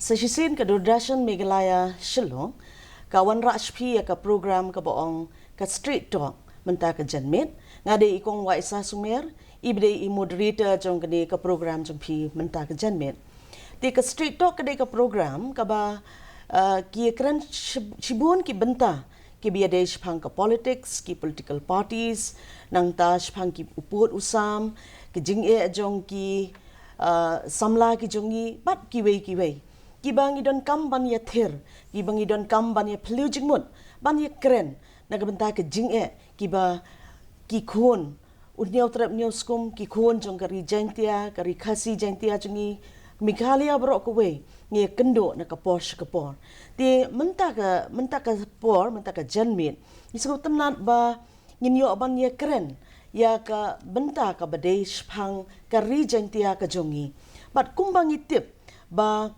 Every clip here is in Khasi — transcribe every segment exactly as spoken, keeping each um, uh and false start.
Sa shisien ka Doordarshan Meghalaya Shillong ka wanrah shaphi ïa ka program kaba ong ka Street Talk mynta ka janmiet. Nga dei i Kong Waisa Sumer, i ba dei i moderator jong kane ka program jong phi mynta ka janmiet. Te ka Street Talk ka dei ka program kaba, uh, ki kren shib- shibun ki bynta kiba ïadei shaphang ka politics, ki political parties, nangta shaphang ki u pud u sam, ki jingeh jong ki, uh, samla ki jong ngi bad kiwei kiwei. Kiba ngi donkam ban ïathir, kiba ngi donkam ban ïaphylliew jingmut, ban ïakren na ka bynta ka jingeh kiba ki khun u hynñiewtrep hynñiewskum, ki khun jong ka Ri Jaintia, ka Ri Khasi Jaintia jong ngi, Meghalaya baroh kawei, ngi ïakynduh na ka por sha ka por. Te mynta ka, mynta ka por, mynta ka janmiet, ngi sngewtynnat ba ngin ïoh ban ïakren ïa ka bynta kaba dei shaphang ka Ri Jaintia ka jong ngi. Bad kumba ngi tip ba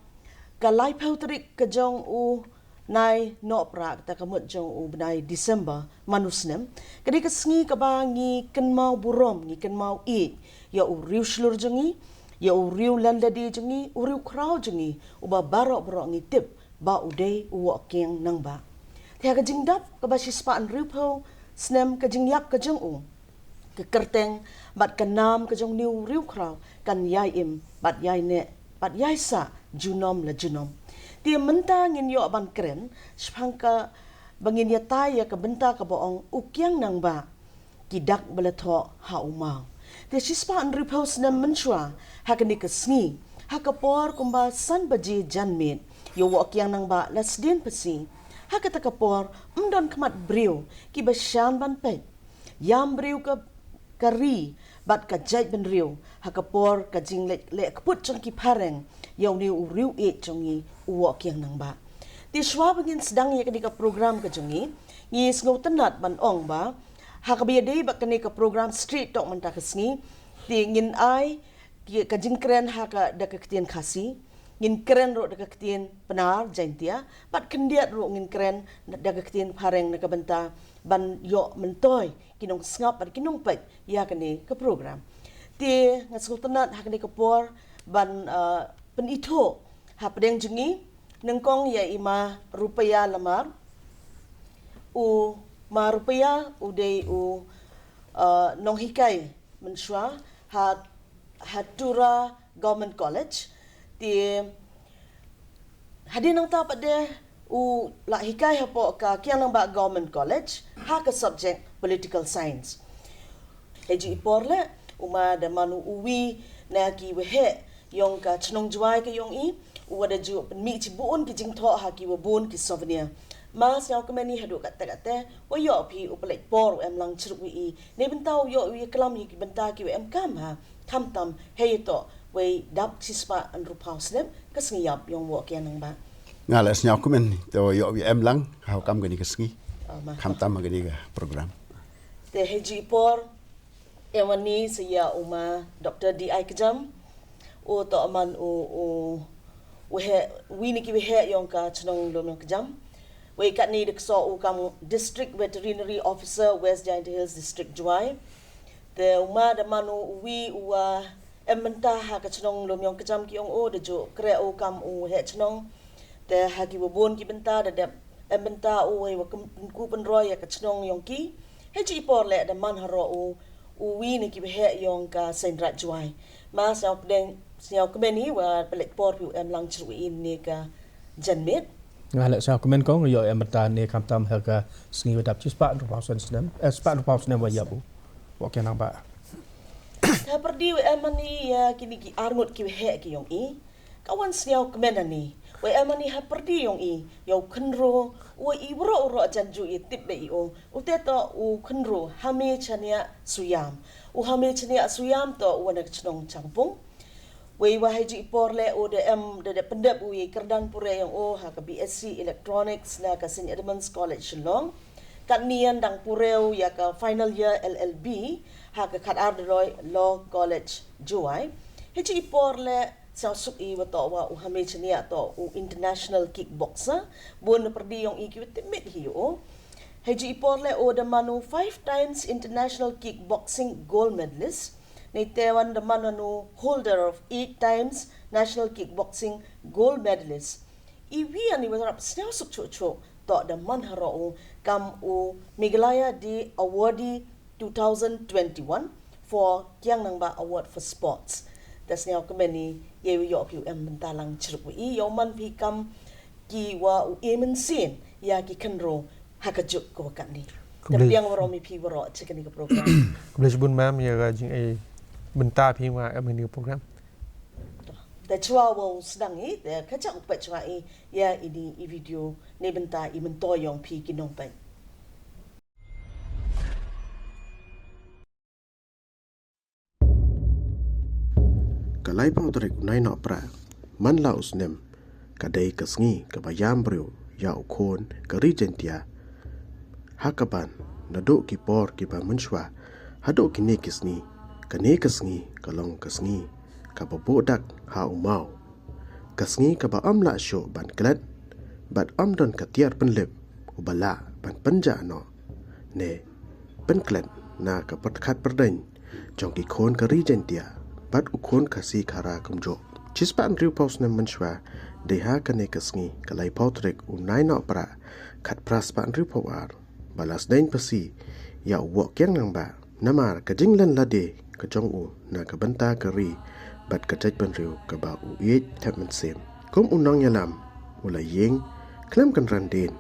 ka laiphew tarik ka jong u Nai Nohprah, kata ka mut jong u bnai December man u snem, ka dei ka sngi kaba ngi kynmaw burom, ngi kynmaw ïeit ïa u riew shlur jong ngi, ïa u riew lyndet jong ngi, u riew khraw jong ngi, uba baroh baroh ngi tip ba u dei u Woh Kiang Nangbah. Te ha ka jingdap kaba shispah hynriewphew snem ka jingïap ka jong u, ka kyrteng bad ka nam ka jong une u riew khraw kan ïai im bad ïai neh bad ïai sah junom la junom. Te mynta ngin ïoh ban kren shaphang kaba ngin ïatai ïa ka bynta kaba ong U Kiang Nangbah, ki dak ba la thoh ha u maw. Te shispah hynriewphew snem mynshuwa, ha kane ka sngi, ha ka por kumba san baje janmiet, ïa u Woh Kiang Nangbah la sdien phasi. Ha kata ka por ym don khmat briew kiba shan ban peit ïam briew ka, ka ri bad ka jaitbynriew ha ka por ka jingleh leh kput jong ki phareng ïa une u riew ïeit jong ngi, u Woh Kiang Nangbah. Te shuwa ba ngin sdang ïa kane ka program ka jong ngi, ngi sngewtynnat ban ong ba ha kaba ïadei bad kane ka program Street Talk mynta ka sngi, te ngin ai ki, ka jingkren ha ka, da ka ktien Khasi, ngin kren ruh da ka ktien Pnar Jaintia, bad khyndiat ruh ngin kren da ka ktien phareng na ka bynta ban ïoh myntoi ki nongsngap bad ki nongpeit ïa kane ka program. Te nga sngewtynnat ha kane ka por ban, uh, pynithuh hapdeng jong ngi nyngkong ïa i Ma Rupaia Lamar. U Ma Rupaia u dei u, uh, nonghikai mynshuwa ha, ha Tura Government College. Te hadien nangta pat de u la hikai hapoh ka Kiang Nangbah Government College ha ka subject Political Science. Hei ju i por leh, u Ma da man u uwi na ki waheh ïong ka chnong Jwai ka ïong i, u wa da ju pynmih chibun ki jingthoh ha ki wabun ki souvenir. Ma sngewkmen i haduh katte katte wa ïoh phi u pynlait por u em lang chrup wi i, ne bynta u ïoh u ïaklam ïa ki bynta ki wa em kam ha, khamtam hei ïa toh wei dap shispah hynriewphew snem ka sngi ïap ïong u Woh Kiang Nangbah. Nga la sngewkmen to ïoh u em lang ha u kam kane ka sngi. Oh, ma. Khamtam ha kane ka program. Te hei ju i por em ani sa ïa u Ma Doctor D I Kjam. U toh man u, u, u heh, wi na ki waheh ïong ka chnong Lum Ïong Kjam. Wei katni da kso u kam District Veterinary Officer, West Jaintia Hills District, Jowai. Te u Ma da man u uwi u wa em bynta ha ka chnong Lum Ïong Kjam ki ong u, da ju khreh u kam u heh chnong. Te ha ki wa bun ki bynta da dep em bynta u wei wa kynku pynroi ïa ka chnong ïong ki. Hei ju i por leh da man haroh u, uwi na ki waheh ïong ka Seiñ Raij Jowai. Ma sngewpdeng, sngewkmen i wa pynlait por phi u em lang chruh ïa kane ka janmiet. Nga leh sngewkmen kong, ïoh em bynta ne khamtam ha ka sngi wa dap shispah hynriewphew snem, eh, spah hynriewphew snem wa ïap u Woh Kiang Nangbah. Hapyrdi wa em ani ïa kine ki arngut ki waheh ki ïong i, ka wan sngewkmen ani. Wa em ani hapyrdi ïong i ïa u khynroo, u wa i waroh waroh jan ju i tip beit ïa u. U te toh u khynroo Hame Chaniah Suiam. U Hame Chaniah Suiam toh u wa na ka chnong Changpung. Wei wa hei ju i por leh u da em da dep pyndep u ïa i kyrdan pure ïong u ha ka B S C Electronics na ka Saint Edmund's College Shillong. Katni yn dang pure u ïa ka final year L L B ha ka Khatar Doloi Law College Jowai. Hei ju i por leh sngewsuk i wa toh wa u Hame Chaniah toh u international kickboxer. Bun na pyrdi ïong i ki wa tip miet hi u. Hei ju i por leh u da man u five times international kickboxing gold medalist. Neite wan da man u holder of eight times national kickboxing gold medalist. Iwi ani wa rap sniaw suk chuk chuk to da man haro u kam u Meghalaya Day Awardee two thousand twenty-one for Kiang Nangbah Award for Sports. Da sniaw kemeni ye u yok u em bentalang chiruk u i yo man pi kam ki wa u emen sin ya ki kenro ha ka juk ko katni. Te piang waro mi pi waro chikani ka program. Khublei shibun mam ya ga jing e benta pi ma em ni program. Te chwa wa u sedang i te ka chak u pet chwa i ya ini i video ne benta i mento yong pi ki nong pet. Ka laiphew tarik u Nainokprah man la u snem ka dei ka sngi kaba ïam briew ïa u khun ka ri Jaintia. Ha kaban naduh ki por kiba mynshwa haduh kine ki sngi, kane ka sngi ka long ka sngi kaba buh dak ha u maw. Ka sngi kaba ym lah shuh ban klet bad ym don ka tiar pynlip uba lah ban pynjah noh ne pynklet na ka pyrkhat pyrdeiñ jong ki khun ka ri Jaintia bad u khun Khasi Khara kumjuh. Chispah hynriewphew snem mynshwa dei ha kane ka sngi ka laiphew tarik u Nainokprah khatphra spah hynriewphew ar ba la sdeiñ phasi ïa u Woh Kiang Nangbah namar ka jinglen lade ka jong u na ka bynta ka ri bad ka jaitbynriew kaba u ïeit thep mynsiem. Kum u nongïalam u la ïeng khlem kynran dien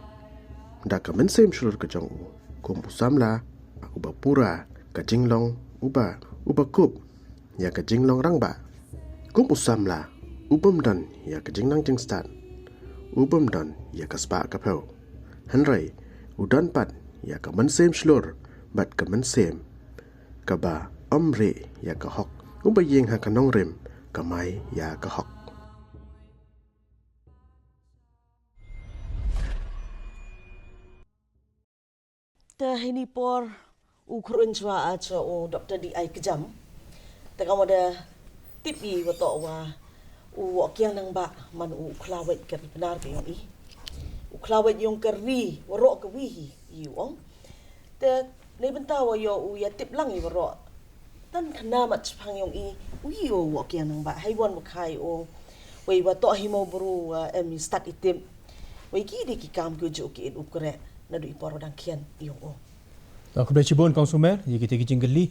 da ka mynsiem shlur ka jong u kum u samla uba pura ka jinglong, uba uba kup ïa ka jinglong rangbah. Kum u samla u bym don ïa ka jingnang jingstad, u bym don ïa ka spah ka phew, hynrei u don pat ïa ka mynsiem shlur bad ka mynsiem kaba ym rieh ïa ka hok, uba ïeng ha ka nongrim kamai ïa ka hok. Te hini por u khrun chwa a cha u Doktor D I Kjam. Te ka mo da tip i wa to wa u Woh Kiang Nangbah man u khlawait ka ri Pnar ka yong i. U khlawait yong ka ri waroh ka wi hi i ong. Te ne bynta wa yo u ya tip lang i waroh. Tan khana mat chpang yong i u i o Woh Kiang Nangbah hai wan wa khai o. Wei wa to hi mo bru wa em i stad i tip. Wei ki di ki kam ki ju ki it u kre na du i por wa dang khian yong o. To khublei chibun kong Sumer, ya ki te ki jingkylli.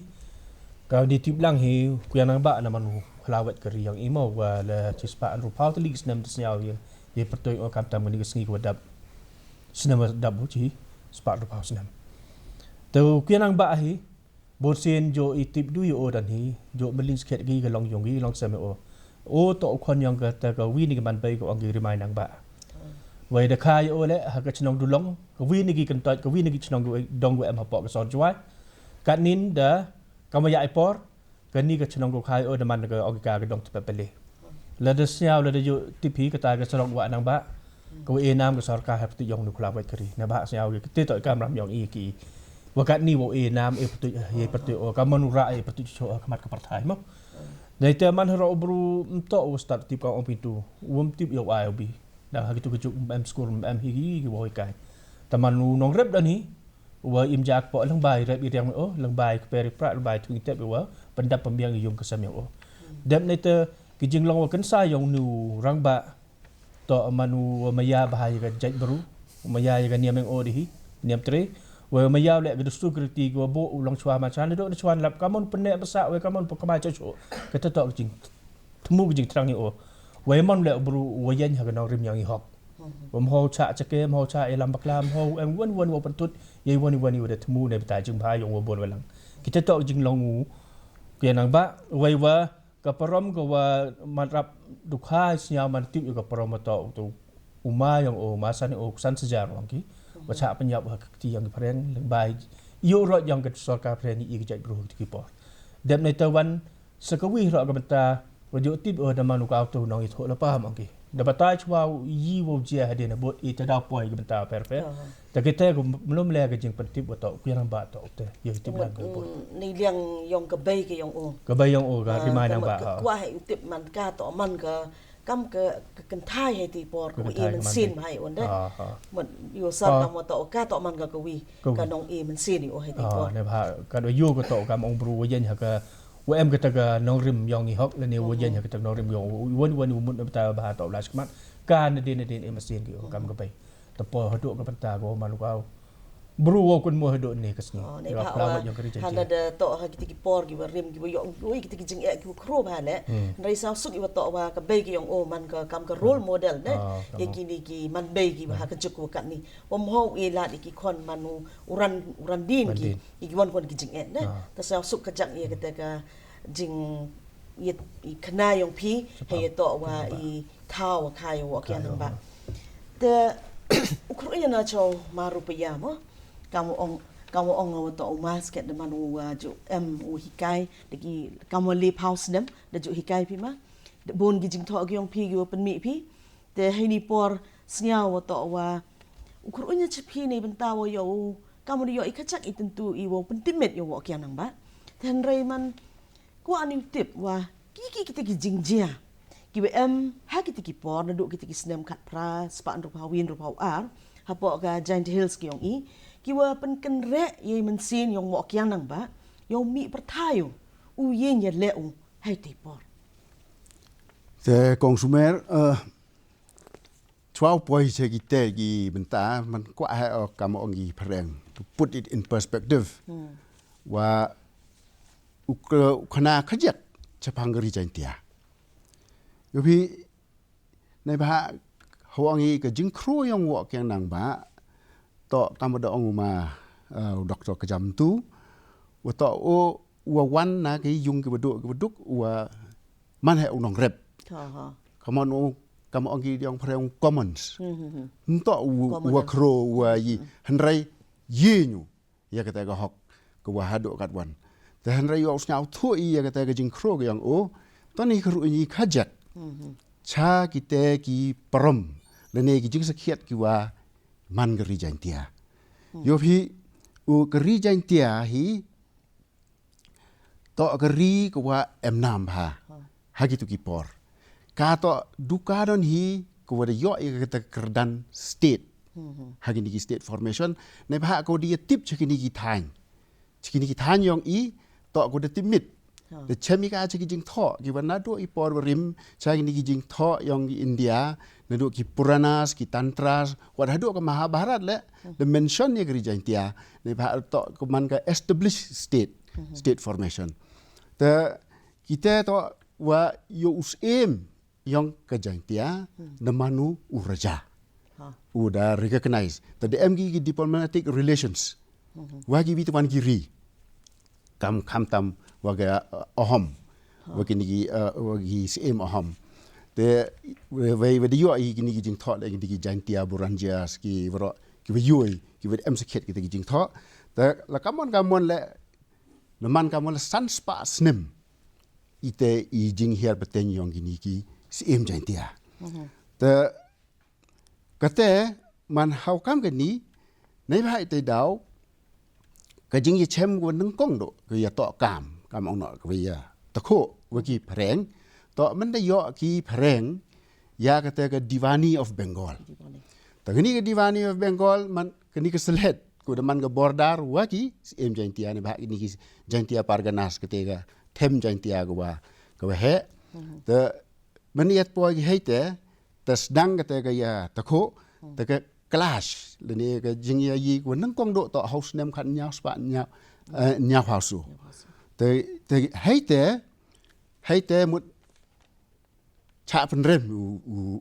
Ka di tip lang hi Kiang Nangbah na man u khlawait ka ri yong i mo wa la chispah hynriewphew tylli ki snem te sniaw ya. Ye pyrtoi o kam tam ni ka sngi ka wa dap. Snem wa dap bu chi spah hynriewphew snem. Te Kiang Nangbah hi Bun sien jo i tip du i o dan hi, jo mlin skhet gi ka long yong gi long sem i o. O to u khon yong ka ta ka wi ni ki man bai ka ong ki rimai Nangbah. Wai da kha i o le ha ka chnong du long, ka wi ni ki kyntoit, ka wi ni ki chnong dong gu em ha pok ka sor Jwai. Kat nin da ka ma ya i por, ka ni ka chnong ko kha i o da man ka ong ka ka dong tpe pele. Lada sniaw lada ju tip hi kata ka sarong wa Nangbah. Ka wa e nam ka sorkar ha pyrtuit yong nu khlawait ka ri. Nabah sniaw ki te to i kamram yong i ki. Wa kat ni wa e nam e pyrtuit, e pyrtuit o ka man u ra e pyrtuit cho ha khmat ka pyrthai mo. Dei te man haro bru mto u stad tip ka ong pintu. Um tip yo ai u bi. Da ha kitu ka juk em skur em hi ki ki wa i kai. Ta man u nong rep dan hi. Wa im jak po lang bai rep i riang o, lang bai kper i pra, lang bai thung i tep i wa pyndap pymbiang i yung ka sem yong o. Dep ne te ki jinglong wa kynsa yong nu rangbah to man u wa maya bahai ka jait bru, maya ya ka niam yong o di hi, niam tre. Wa maya le ka dustu kriti ki wa bo u long chwa ma chan do na chwan lap ka mon pynne basa wa ka mon pykmai cho cho. Ka te to ka jing thmu ka jingthrang i o. Wei mon le bru wa yen ha ka nong rim yang i hok. Wa mho cha cha ke, mho cha i lam bakla, mho em wan wan wa pantut, yei wan wan wa da thmu ne bta jing bha yong wa bon wa lang. Kita to jinglong u. Ke nang ba, wei wa ka parom ka wa man rap dukha sniaw man tip ka parom to tu. Uma yong o, ma san o, san sejar wang ki. Wa cha penyap ha kti yang phareng, leng bai. Yo rot yang ka sorkar phareng i ka jait bru ki por. Dep ne ta wan Sa ka wi hra ka bynta wa ju tip o da man u ka auto nong i thoh la pam ong ki. Da batai chwa u yi wa u jia hadien bot i ta daw poi ka bynta per per. Ta kita ka mlum le ka jingpyntip wa to ku yang ba to te. Yo tip lang ka bot. Ni liang yong ka bei ka yong u. Ka bei yong u ka rimai nang ba. Ka kwah i tip man ka to man ka kam ka kynthai hai ti por ka i man sin mai un de. Mut yo sar kam wa to ka to man ka ka wi ka nong i man sin i o hai ti por. Ne ba ka do yo ka to kam ong bru wa yen ha ka Wa em kata ka nongrim yong i hok lane wa jen ha kata ka nongrim yong u wan wan u mut na bata ba ha to la shkmat. Ka na din na din em asin ki kam ka bai. Ta po hadu ka bata ko man ka. Bru wa kun mo hadu ni ka sni. Oh, ne Wa ba pla wa wa yong ka ri jen hana jen. Da to ha kita ki por ki wa rim ki wa yong ui kita ki jing ek ki wa kro ba ne. Hmm. Nrai sa suk i wa to wa ka bai ki yong o man ka kam ka role model ne. Ah, Ye kam. Kini ki man bai ki wa ha ka juk wa kat ni. Wa mho i lad i ki kon man u uran uran din Uran ki. Din. I ki wan kon ki jing ek ne. Ah. Ta sa suk ka jak i kata ka jing i, i khana yong phi Sebab he i to wa ba. I thaw wa khai wa Khai kian wa. Ba. Te u kru ya na cho maru pa ya mo. Kam ong kam ong wa to u masket de man u wa ju em u hikai de ki kam wa le phaw snem de ju hikai phi ma. De bon ki jing tho ki yong phi ki wa pen mi phi. Te hei ni por sngewthuh wa u kru nya chi phi ni bynta wa yo u kam wa yo i kachak i tentu i wa pentimit yo wa kian nang ba. Te hynrei man kwa ani tip wa ki ki kita ki jingjia ki wa em ha kita ki por na du kita ki snem khat pra spa nru pa win ru pa ar ha po ka Jaintia Hills ki yong i ki wa penkenre ye mensin yong wa kian nang ba yo mi perthayo u yin ya le u hai ti por. Te kong sumer uh, Chwa u poi che ki te ki bynta man kwah ha o kam ong ki phareng. To put it in perspective. Hmm. Wa u k- u khana khajek chapang ri Jaintia. Yo phi nai ba ha ong i ka jingkhru yong wa kiang nang ba to kam da ong u ma uh, u doktor kajam tu wa to u wa wan na ki yung ki baduk ki baduk wa man he u nong rep. Ha ha. Come on u kam ong ki diong phareng commons. Hmm, hmm, hmm. Nto u Common, wa eh. Khro wa yi hynrei yi nyu ya kata ka hok ka wa hadu kat wan. Te hynrei yo sngau thu i ya kata ka jingkhro ka yang o to ni khru ni khajak. Hmm, hmm. Cha ki te ki parom lane ki jingsakhiat ki wa man ka ri Jaintia. Hmm. Yo phi u ka ri Jaintia hi to ka ri ka wa em nam ha ha ki tu ki por ka to duka don hi ka wa da yo i ka ta kerdan state ha ki ni ki state formation ne ba ka wa di tip cha ki ni ki thain cha ki ni ki thain yong i to ka wa da tip mit da chem i ka cha ki jing tho ki wa na do i por wa rim cha ki ni ki jing tho yong i India na do ki Puranas ki Tantras wa da do ka Mahabharat le da mention ya ka ri Jaintia ne ba to ka man ka established state state formation. Te kita to wa yo us em yong ka Jaintia na manu u raja. Ha. U da recognize. Te da em ki diplomatic relations. Wa ki bit wan ki ri. Kam kam tam wa ga uh, Ahom. Ha. Wa ki ni ki uh, wa ki siem Ahom. Te wa wa da yo ki ni ki jing thot ki ni ki Jaintia Burangias ki waro ki wa yo ki wa em sakhet ki te ki jing thot. Te la kamon kamon le Na man ka mo la san spah snem ite i jinghiar pateng yong kini ki siem Jaintia. Te kate man hau kam kani nei bha ite dau ka jing i chem ko nengkong do ka ya to kam kam ong no ka ya takho wa ki phareng to man da yo ki phareng ya kate ka Diwani of Bengal. Te kani ka Diwani of Bengal man kani ka selhet ko da man ka border wa ki siem Jaintia ne bha kini ki Jaintia Parganas kate ka them Jaintia ko wa ka wa he. Te man yat poi ki hei te te sdang kate ka ya takho te ka clash lane ka jing ya yi ko nengkong do to hau snem khat nyaw spah nyaw nyaw hau su. Te te hei te hei te mut cha pynrem u u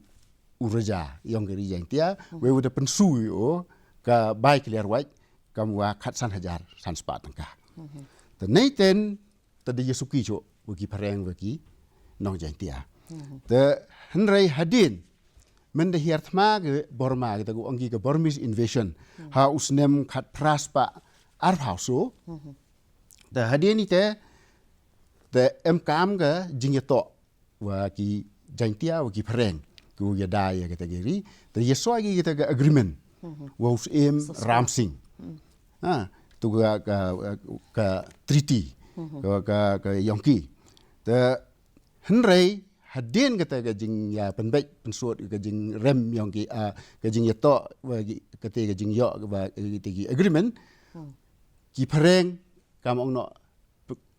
u raja yong ka ri Jaintia we u da pynsu o ka bai kliar wai kam wa khat san hajar san spah tangka. Te nei ten te da ya suki cho wa ki phareng wa ki nong Jaintia. Te hynrei hadien men da hiar thma ke Burma kita ko ong ki ka Burmese invasion ha u snem khat phra spah ar phaw so. Te hadien ite te em kam ka jing ya to wa ki Jaintia wa ki phareng ki wa ya da ya kita ki ri te ya so ki kita ka agreement wa u siem Ram Singh ha tu ka ka ka treaty ka ka ka yong ki te hynrei hadien kata ka jing ya pynbeit pynsot ka jing rem yong ki ka jing ya to wa kata ka jing yo wa kata ki agreement ki phareng kam ong no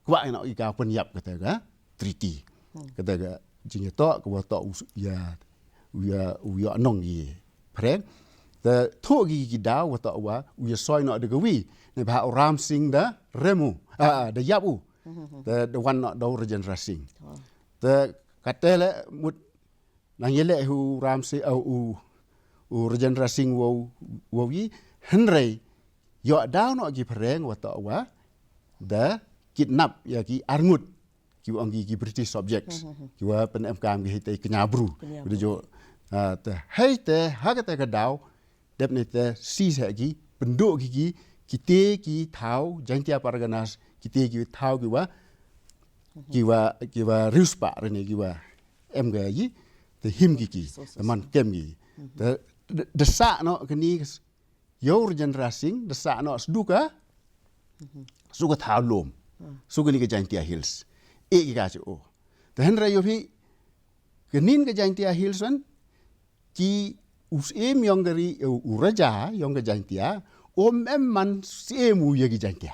kwah ïa noh ïa ka pynïap kata ka treaty. Kata ka jingïatoh ka wa toh u s-, ïa, u ïa, u ïa nong ïa pyrshang. Te thoh ki ki daw wa toh wa u ïa soi noh da ka wi. Ne ba u Ram Singh da rem u. Ah, da ïap u. Te da wan noh da u Rajendra Singh. Te kata le mut nang ïaleh u Ram Singh, uh, u, u Rajendra Singh wow, wow yi, hynrei ïoh daw noh ki pyrshang wa toh wa da kidnap ïa ki arngut, ki wa ong ki, ki British subjects, ki wa pynemkam ki hei te kñia bru. Kñia bru. Ju, uh, te hei te ha kata ka daw dep ne te si sa ki pynduh ki, ki, ki te ki thaw Jaintia Parganas, ki te ki thaw ki wa, ki wa, ki wa riewspah rene ki wa em ga yi, te him ki ki, te man kem ki. Te, de, de sah noh kani, yow Rajendra Singh, de sah noh sduka, sduka thaw lum. Sduka ni ka Jaintia Hills. E ki ka chi o. Te hynrei yow phi, kani ka Jaintia Hills wan, ki u Syiem yong ka ri, u, u Raja yong ka Jaintia, um em man Syiem u ïa ki Jaintia.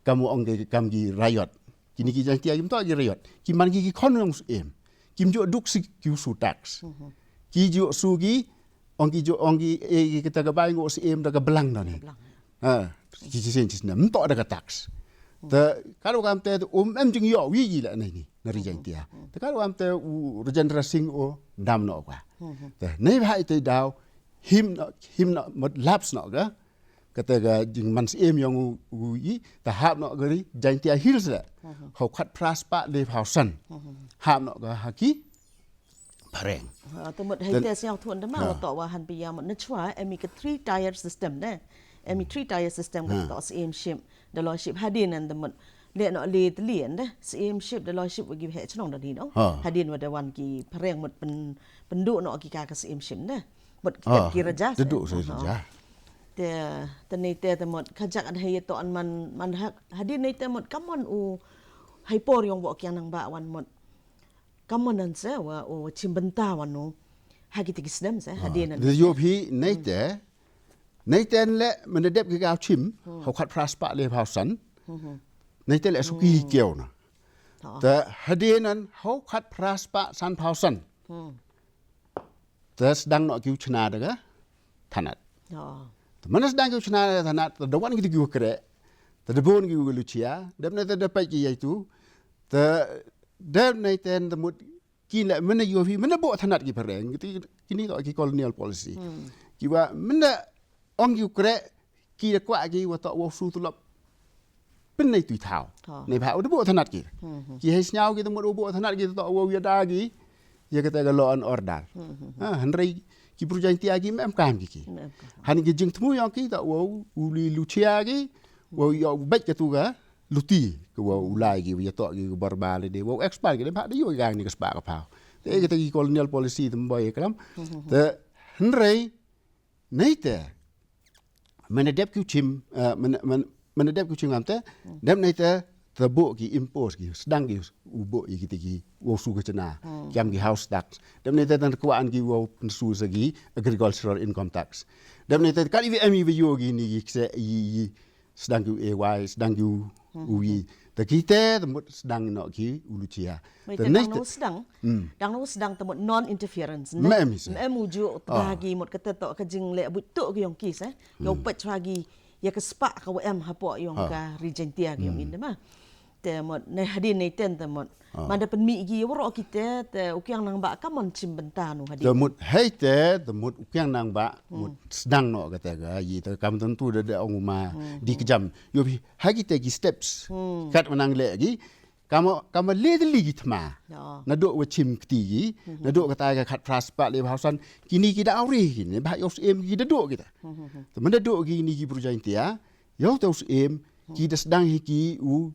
Kam u ong ki, kam ki raiot. Kini ki Jaintia kim toh ki raiot. Ki man ki, ki khon yong u Syiem. Kim ju duk si ki u su tax. Ki ju su ki, ong ki ju, ong ki, e, ki kata ka bai ngo Syiem da ka blang da ni. Blang. Ha, ki chi sen chi sen. Mto da ka tax. Te ka ruh kam te um em jingïoh wi yi la nei ni, na ri Jaintia. Te ka ruh kam te u Rajendra Singh u dam noh ka. Te nei ba hai te daw, him noh, him noh, mut lapse noh ka. Kata ka jingman Syiem yong u, u yi, te hap noh ka ri Jaintia Hills la. Haw khatphra spah le phaw san. Hap noh ka ha ki phareng. Ha, te mut hei te sñiaw thuh da ma, ha, wa toh wa han pia mut na chwa, em i ka three tier system de. Em i three tier system ka toh Syiem ship, da loi ship hadien an te mut. Le noh le te lien de. Syiem ship, da loi ship wa ki heh chnong da di no. Ha. Hadien wa da wan ki phareng mut pyn, pynduh noh ki ka ka Syiem ship de. Mut ki, ha, ki raja te se. Duh se raja. Te, te nei te, te mut, ka jak an hei toh an man, man hak, hadien nei te mut, kamon u, hei por yong wa kiang nang ba wan mut. Kamon an se wa, u chim bynta wan u. Ha ki te ki snem se, ha, hadien an. Yow phi, nei te, nei te le, men dep ki ka chim, haw khatphra spah le phaw san. Nei te le suki kiaw na. Te hadien an, haw khatphra spah san phaw san. Te sdang noh ki u chna da ka thanat. Te mana sdang ki u chna da ka thanat, te da wan ki u kre. Te da bun ki u luchia, dep ne te da peit ki yaitu. Te dep ne te da mut ki ne mena yow phi, mena bo thanat ki phareng, ki, kini toh ki colonial policy. Ki wa mena ong ki u kre, ki da kwah ki wa toh wa su tulop. Pynlei tui thaw. Nei ba u da bo thanat ki. Ki hei sñiaw ki te mut u bo thanat ki toh wa u ya da ki. Ya kata ka law and order. Ha, hynrei ki bru Jaintia ki mem kam ki ki. Han ki jingthmu yong ki toh wa u li luchia ki. Wa u ya u bait ka tu ka luti. Ka wa u lai ki, wa ya toh ki ka barba le de. Wa u expire ki de ba da yow ki ka ni ka spah ka phaw. Te kata ki colonial policy te mbai klam. Te hynrei Nei te, mena dep ki u chim, eh, mena, mena, mena dep ki u chim ngam te, dep nei te, te bo ki impose ki, sdang ki u bo i ki te ki, wow su ka chna, ki am ki house tax. Dep nei te, tan kwah an ki wow su sa ki agricultural income tax. Dep nei te, kan i vi em i vi yo ki ni ki kse i, i, sdang ki u A Y, sdang ki u, u yi. Te ki te, te mut sdang noh ki u luchia. Te nei te, dang noh sdang. Dang noh sdang te mut non-interference. Mem, mem u ju, da ki mut kata toh ka jingleh buit toh ki yong ki se. Yow peit chwa ki, ya ka spah ka wa em hapoh yong ka ri Jaintia ki yong in de ma. Te mut, nei hadien nei ten te mut. Manda pynmih ki waroh ki te, te u kiang nang ba kamon chim bynta nu hadien. Te mut hei te, te mut u kiang nang ba, mut sdang noh kata ka, yi te kam tentu da, da ong ma, di kjam. Yow phi, ha ki te ki steps. Kat manang leh ki, kama, kama le de li ki thma. Naduh wa chim kti ki, naduh kata ka khatphra spah le phaw san, kini ki da awri kini, ba yow Syiem ki da duh ki ta. Te manda duh kini ki bru Jaintia, yow te u Syiem, ki da sdang hi ki u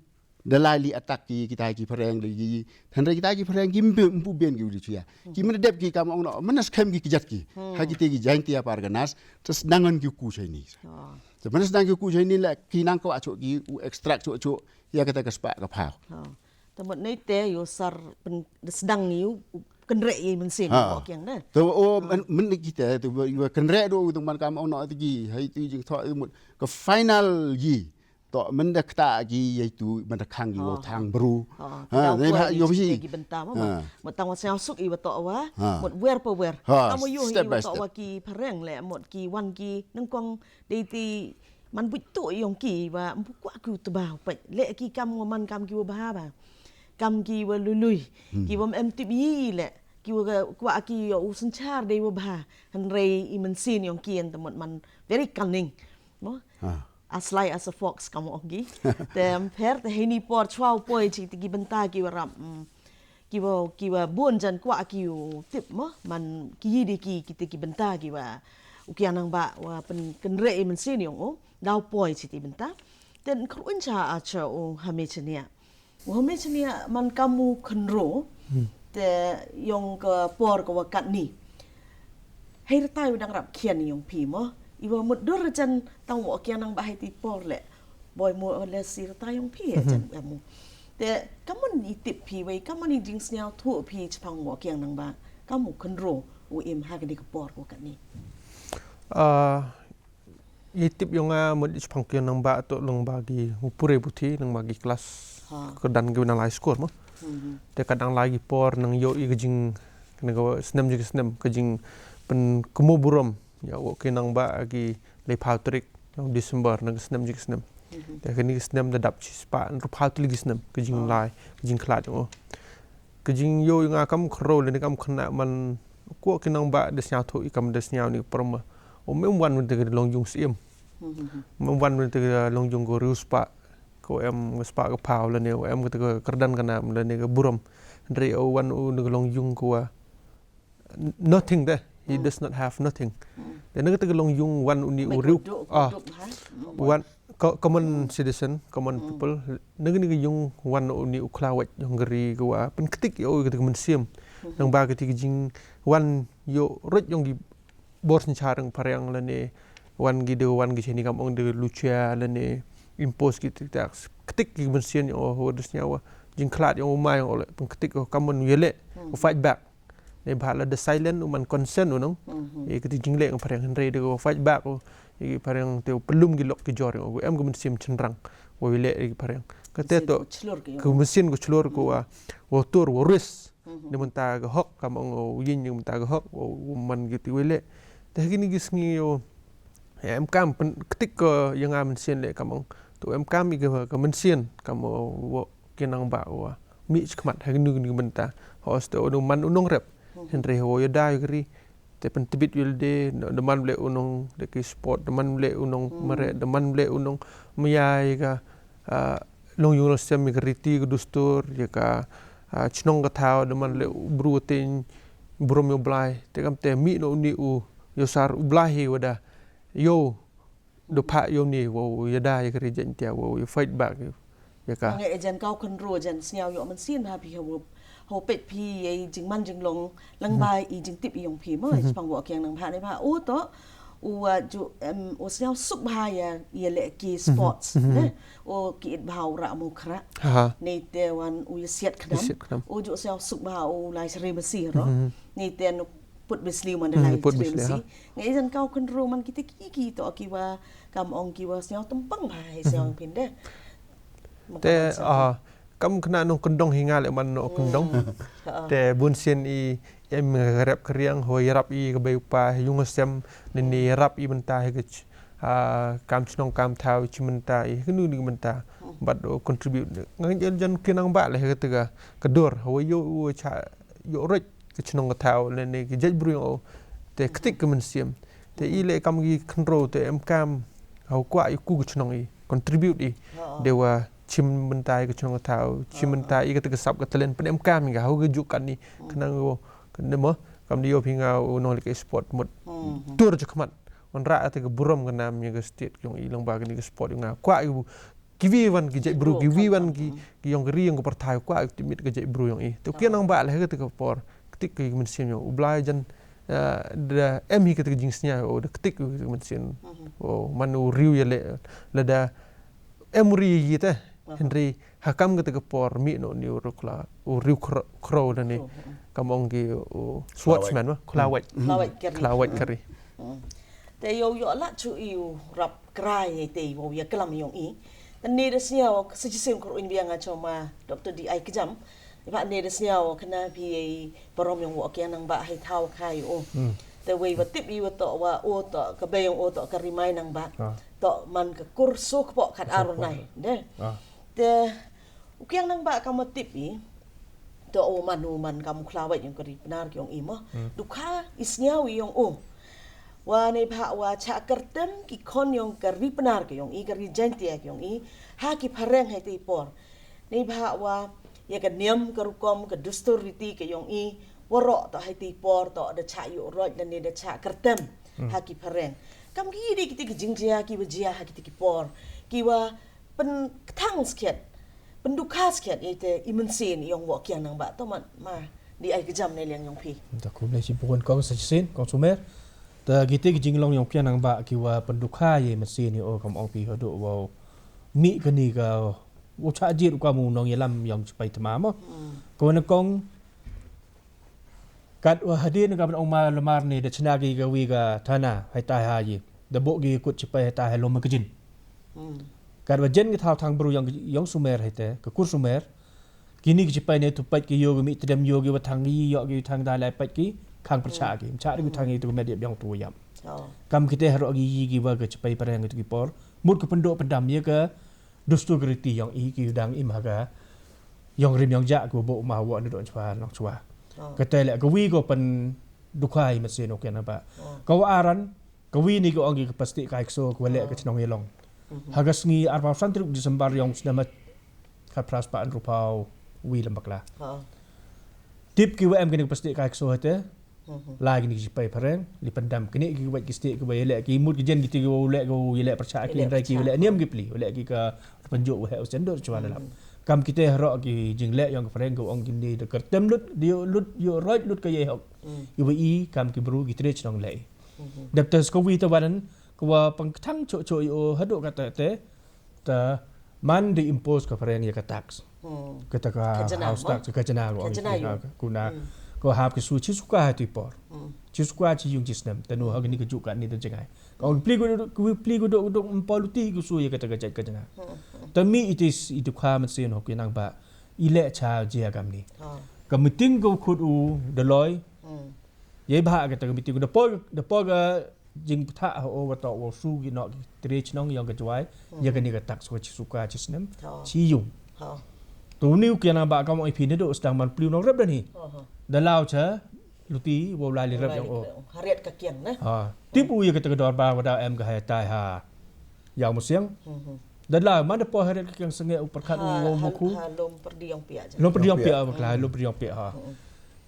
da lai li attack ki, kita ki phareng li ki, hynrei kita ki phareng ki mbe, mbu ben ki u luchia. Ki manda dep ki kam ong noh, manda skhem ki kjat ki. Ha ki te ki Jaintia Parganas, te sdang ngan ki ku Chinese. Te manda sdang ki ku Chinese la, ki nang kwah chuh ki, u extract chuh chuh, ya kata ka spah ka phaw. Te mut nei te yow sar pyn, da sdang yow, kynreh yi mynsiem ko kiang de. Te o, men, men kita, te yow kynreh do, te man kam ong noh te ki, hei te jing thoh, te mut, ka final yi. To mynda kata ki ïa tu mynda khang ki wow thang bru. Ha, ne ba yo hi ki bynta ma. Mut tang wa sngewsuk i wa to wa. Mut wer pa wer. Kam yu hi wa to wa ki phareng le mut ki wan ki nengkong dei ti man buit tu yong ki wa mpu kwa ku tu ba pet le ki kam wa man kam ki wa bha ba. Kam ki wa lui lui. Ki wa em tip yi le ki wa kwa ki u synchar dei wa bha. Hynrei i mynsiem yong ki en te mut man very cunning. Mo? As sly as a fox kam ong ki. Te pher te hini por chwa u poi chi te ki bynta ki wa rap. Ki wa ki wa bun jan kwa ki u tip mo man ki yi de ki ki te ki bynta ki wa u ki anang ba wa pen kenre i mynsiem yong u. Daw poi chi te bynta. Te kru un cha a cha u hame chania. Wa me chania man kam u khynro te yong ka por ka wa kat ni. Hei rtai u dang rap khian yong phi mo. I wa mut dur jan tang wa kian nang ba hei ti por le. Boy mo le si rtai yong phi jan em mo. Te kamon i tip phi wei kamon i jing sniaw thu phi chapang wa kian nang ba kam u khynro u im ha ka di ka por ka wa kat ni. Ïa tip yong nga mut i chapang ki nang ba to nang ba ki u pure buti nang ba ki klas ka dang ki nang lai skur mo. Te ka dang lai ki por nang yo i ka jing nang ka snem jing snem ka jing pen kemo burom ya wo ki nang ba ki lai pau tarik nang December nang ka snem jing snem. Te ka ni ka snem da dap chi spa nang pau tarik ki snem ka jing lai ka jing khlad yong o. Ka jing yo nga kam khro le ni kam khna man ko ki nang ba da sñiaw thu i kam da sñiaw ni prom. O mem wan te long jung sim. Mem wan te long jung ko riu spa ko em spa ka pau le ne em ka kyrdan ka nam le ne ka burom. Ndri o wan u ne long jung ko wa nothing de. He does not have nothing. De ne ka long jung wan u ni u riu ah wan common citizen, common people. Nang ni ka yung wan u ni u khlawait yong gari ka wa pen ketik yo ka mynsiem. Nang ba ka ti ka jing wan yo rot yong ki bor sin charang pariang la ne wan ki de wan ki cheni kam ong de lucia la ne impose ki tik tak ketik ki mynsiem yo ho de snya wa jing khlad yong u mai yong le pen ketik yo kamon yele fight back. Ne ba la de silent u man consent u nong. E kiti jingle ng phareng hynrei de ko fight back u. E phareng te u pelum gi lok ki jor u em ko mynsiem chenrang. Wa wile e phareng kate to ko mynsiem ko chlor ko wa wa tur wa ris. Ne mynta ga hok kam ong u yin ne mynta ga hok wa man gi ti wile. Te gi ni gi sngi u em kam ketik ko yang a mynsiem le kam ong. To em kam i ga mynsiem kam u ki nang ba wa mi chi khmat ha gnu gnu bynta. Hos te u man u nong rep hynrei ho ya dai gri. Te pen tibit yul de de man ble u nong de ki sport de man ble u nong mare de man ble u nong myai ka long yung sem ka riti ka dustur ya ka chnong ka thau de man ble u bru tin brum yo blai te kam te mi no ni u yo sar u blai hi wada yo do pha yo ni wo ya da ya kri jen tia wo ya fight back ya ka. Nge jen kau kan ro jen sniaw yo man sin ha pi ha wo ho pet pi ye jing man jing long lang ba i jing tip yong pi mo pang wo kiang nang ba ne ba o to u ju em o sniaw suk ba ya ya le ki sports ne o ki it ba u ra mo khra. Ne te wan u ya siat khnam o ju sniaw suk ba u lai sri masi ro ne te no put bisli man da lai put bisli ha. Ngai jan kau kan ro man kita ki ki to ki wa kam ong ki wa sniaw tempang ba hai sniaw pinde. Te ah kam kena nong kendong hinga le man no kendong. Te bun sien i em rep keriang ho yarap i ke bai upa yung sem nini yarap i benta he ke kam chnong kam thau chi menta i kenu ni menta. Bat o contribute ngai jan kenang ba le he ke tega kedur ho yo u cha yo rek ke chnong ke thau le ne ke jait bru yong o te ketik ke mynsiem te i le kam ki khnro te em kam hau kwa i ku ke chnong i contribute i de wa chim mentai ke chnong ke thau chim mentai i ke te ke sap ke telen pen em kam i ga hau ke juk kan ni kenang go ke ne mo kam di yo phi nga u nong le ke sport mut tur je khmat on ra te ke burom ke nam ya ke state yong i long ba ke ni ke sport yong nga kwa i kiwi wan ki jait bru kiwi wan ki yong ri yong ko parthai kwa ki mit ki jait bru yong i to ki nang ba le ki te ko por ki te ki mynsiem yong u blai jan da em hi ki te ki jingsnya o da ki te ki mynsiem o man u riu ya le le da em ri yi te henry hakam ki te ko por mi no ni u rukla u riu kro da ni kam ong ki u swordsman wa kla wait kla wait kari te yo yo la chu i u rap krai te i wo ya klam yong i Ane da sniaw ka suggestion kyrwin biang a choma Doctor D I Kjam. Ba ane da sniaw kane phi ei parom yong wa kiang nang ba hai thaw kai o. Te wei wa tip i wa to wa o to ka bei yong o to ka rimai nang ba. To man ka kur so kpo kat arun nai. De. Te u kiang nang ba ka ma tip i. To o man u man ka mukhla wai yong ka ri Pnar ki yong i mo. Dukha i sniaw i yong o. Wa ne bha wa cha kyrtem ki khon yong ka ri Pnar ki yong i ka ri Jaintia ki yong i. Ha ki phareng hai te por. Ne bha wa ya ka niam ka rukom ka dustur riti ki yong i. Wa ro to hai te por to da cha yu roj da ne da cha kyrtem. Ha ki phareng. Kam ki di ki te ki jingjia ki wa jia ha ki te ki por. Ki wa pen ktang skhet. Pen dukha skhet ya te i mensin yong wa kiang nang ba to man ma. Di ai kejam ne liang yong phi. Da kum ne si pukun kong sa sin kong sumer. Ta gite ki jinglong yong kiang nang ba ki wa pen dukha ye mesin yo kam ong pi hodo wa mi kani ka u cha jir u ka mu nong ye lam yong chipai tama mo. Ko na kong kat wa hadin ka ban ong ma lamar ni da chna ki ka wi ka thana hai tai ha ye da bo ki kut chipai hai tai ha lo ma kejin. Kat wa jen ki thau thang bru yong yong sumer hai te ka kur sumer. Kini ki chipai ne tu pait ki yo ki mi tedem yo ki wa thang yi yo ki thang da lai pait ki khang percha ki mcha ki thang yi tu med yap yong tu yap. Kam kite haro ki yi ki wa ki chipai pareng tu ki por mut ki pendo pendam ye ka dustur ki riti yong i ki dang im ha ka yong rim yong ja ki wa bo ma wa ni don chwa long chwa. Ka te le ka wi ko pen dukha i mesin ok ya na ba ka wa aran Ka wi ni ka ong ki ka pasti kai kso ka wa leh ka chnong yalong. Ha ka sngi arphew san tarik December yong snem khat phra spah hynriew phew wi lem bakla. Tip ki wa em kini ka pasti kai kso hate. Lai kini ki sipai phareng li pendam kini ki wa ki sti ki wa leh ki mut ki jen ki ti ki wa leh ki wa leh percha ki ndai ki wa leh niam ki pli wa leh ki ka penjuk wa he u sendor chwa lelap. Kam kite harok ki jingleh yong ka phareng ka ong kini da kyrtem lut dio lut io roj lut ka ye hok. I wa i kam ki bru ki tre chnong leh. Dep te ska wi te wanan ka wa pengktang cho cho io hadu kata te ta man di impose ka phareng ya ka tax. Kata ka house tax ka jana ko kuna ko hap ki su chi suka ha ti por. Chi suka chi yung chi snem ta nu ha ni ka juk ka ni ta jingai. Ka ong pli ko pli ko dok dok empoluti ko su ya kata ka jat ka jana. Ta mi itis itu kha man sin hok nang ba i leh cha jia kam ni. Ka meeting ko khut u daloi. Ye bha kata ka meeting da poi da poi ka jingptha ha o wa to wa su ki nok ki tre chnong yong ka jwai ya ka ni ka tax wa chi suka chi snem chi yung. Tu ni u kiana ba ka mo i phi ne do stang man pliu nong rep da ni da lao cha luti wa lai li rep yong o. Hariat ka kiang na. Tip u ya kata ka dor ba wa da em ka hai tai ha. Yaw musiang. Da la man da po heret ka kiang senge u perkhat u wo muku. Lom perdiong pia ja. Lom perdiong pia bakla lom perdiong pia ha.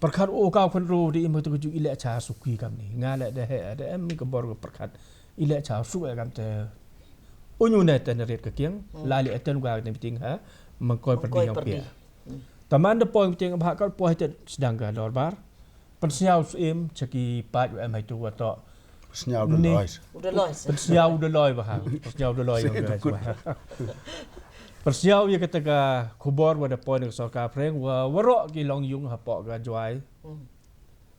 Perkhat u ka khun ru di im tu ju ile cha suki kam ni. Nga le da he da em ni ka bor ka perkhat. Ile cha su kam te. Unyu ne ten ret ka kiang la li eten ga ne meeting ha. Mangkoi perdiong pia. Taman da po meeting ba ka po heret sedang ka dorbar. Pynsñiaw syiem cha ki paid wa em haitu wa toh. Pynsñiaw u da loi. Pynsñiaw u da loi ba ha. Pynsñiaw u da loi. Pynsñiaw ïa kata ka khubor wa da poi na ka sorkar phreng wa waroh ki long yung hapoh ka Jowai.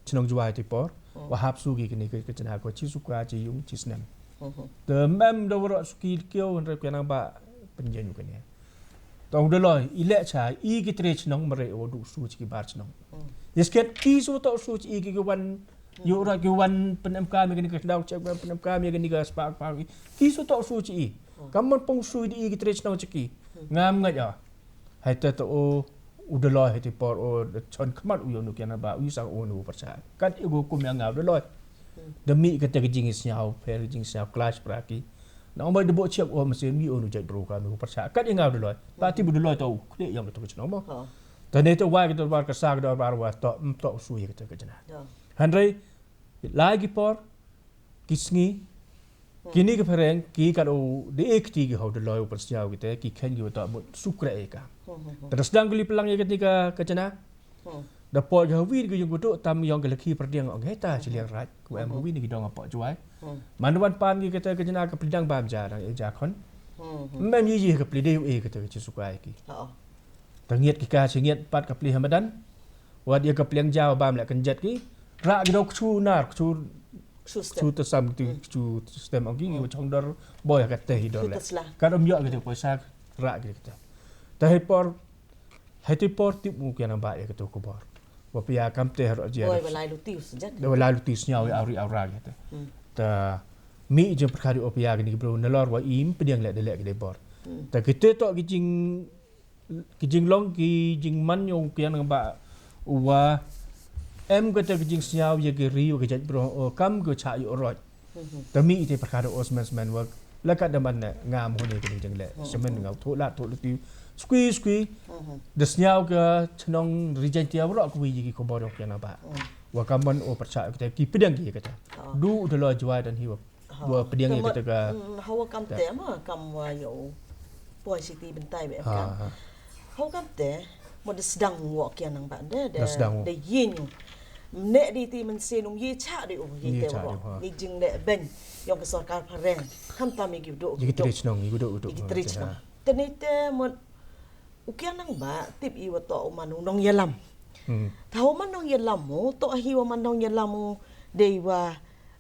Chnong Jowai ti por wa hap su ki kini ka chna ko chi suka chi yung chi snem. Te mem da waroh suki kiew hynrei ka nang ba pynjeng u kane. Tong da loi i leh cha i ki tre chnong mare o du su chi ki bar chnong. Yes ket ki su to su chi i ki wan yu ra ki wan pen em ka mi kini ka dau chek wan pen em ka mi kini ka spak pak ki su to su chi i. Kam man pong su i ki tre chnong chi ki. Ngam ngat ya. Hai te to o u da loi hai ti por o da chon khmat u yo nu kiana ba u sang o nu percha. Kat i go kum ya ngau da loi. Da mi ka te ka jing sñiaw pher jing sñiaw clash pra ki. Na ong bai da bo chiap o masin wi o nu jait bro ka nu percha kat i ngau da loi. Ba ti bu da loi to u kne yong ka to ka chnong mo. Ta ne to wai ka dorbar ka sa ka dorbar wa to m to su ya ka to ka jana. Hynrei lai ki por ki sngi kini ki phareng ki ka do de ek ti ki ho da loi u persñiaw ki te ki khen ki wa to mut sukre e ka. Ta da sdang ki li pelang ya ka ti ka ka jana. Da poi ka wi ki yung ku do tam yong ka lakhi perdiang ong heta chi liang raj ku em ka wi ni ki dong apo Jowai. Man wan pan ki kata ka jana ka pli dang bam ja dang e ja khon. Mem yi yi ka pli de u e kata ka chi sukai ki. Ta ngiat ki ka chi ngiat pat ka pli hamadan. Wat ya ka pliang ja bam le kan jat ki. Ra ki do kchu nar kchu kchu ta sam ki kchu stem ong ki wa chong dor boy ka te hi dor le. Ka dom yo ki te poisa. rah ki kata. Te hei por, hei te por tip u Kiang Nangbah ïa kata u khubor. Wa pia kam te harok jia. Oi, da wa lai luti u sejat. Da wa lai luti sñiaw ïa awri awra kita. Hmm. Ta mih jingpyrkhat ïa u pia kini ki bru nalor wa im pdiang leh da leh ki dei bor. Hmm. Ta kita to ki jing, ki jinglong ki jingman ïa u Kiang Nangbah wa em kata ki jingsñiaw ïa ki ri wa ki jait bru, o kam ki chah ïa u roj. Mhm. Ta mih ite pyrkhat o smen smen wa la ka da man ne ngam huni kini jingleh. Mhm. Semen ngau thoh la thoh luti skui skui. Mhm. Da sñiaw ka chnong Ri Jaintia wa rok kwi ki khubor ïa u Kiang Nangbah. Mhm. Wa ka man o pyrchah kita ki pdiang ki kata. Oh. Du da lo Jwai dan hi wa, oh, wa pdiang ïa kita ka. Mm, hawa kam te ma kam wa ïa u poi siti bentai be kam. Ha, ha. Hawa kam te mo da sdang u Kiang Nangbah de, da sdang u. De yin u. Mne di ti mynsiem um ye cha de u ye te u, ha. Ni jingleh ben yong ka sorkar phareng. Kam tam ïa ki u do. Ïa ki tre chnong, ïa ki u do, u do. Ïa ki tre chnong. Te ni te mo u Kiang Nangbah tip i wa to u man u nongïalam. Hmm. Ta u man nongïalam mo, to hi wa man nongïalam mo, dei wa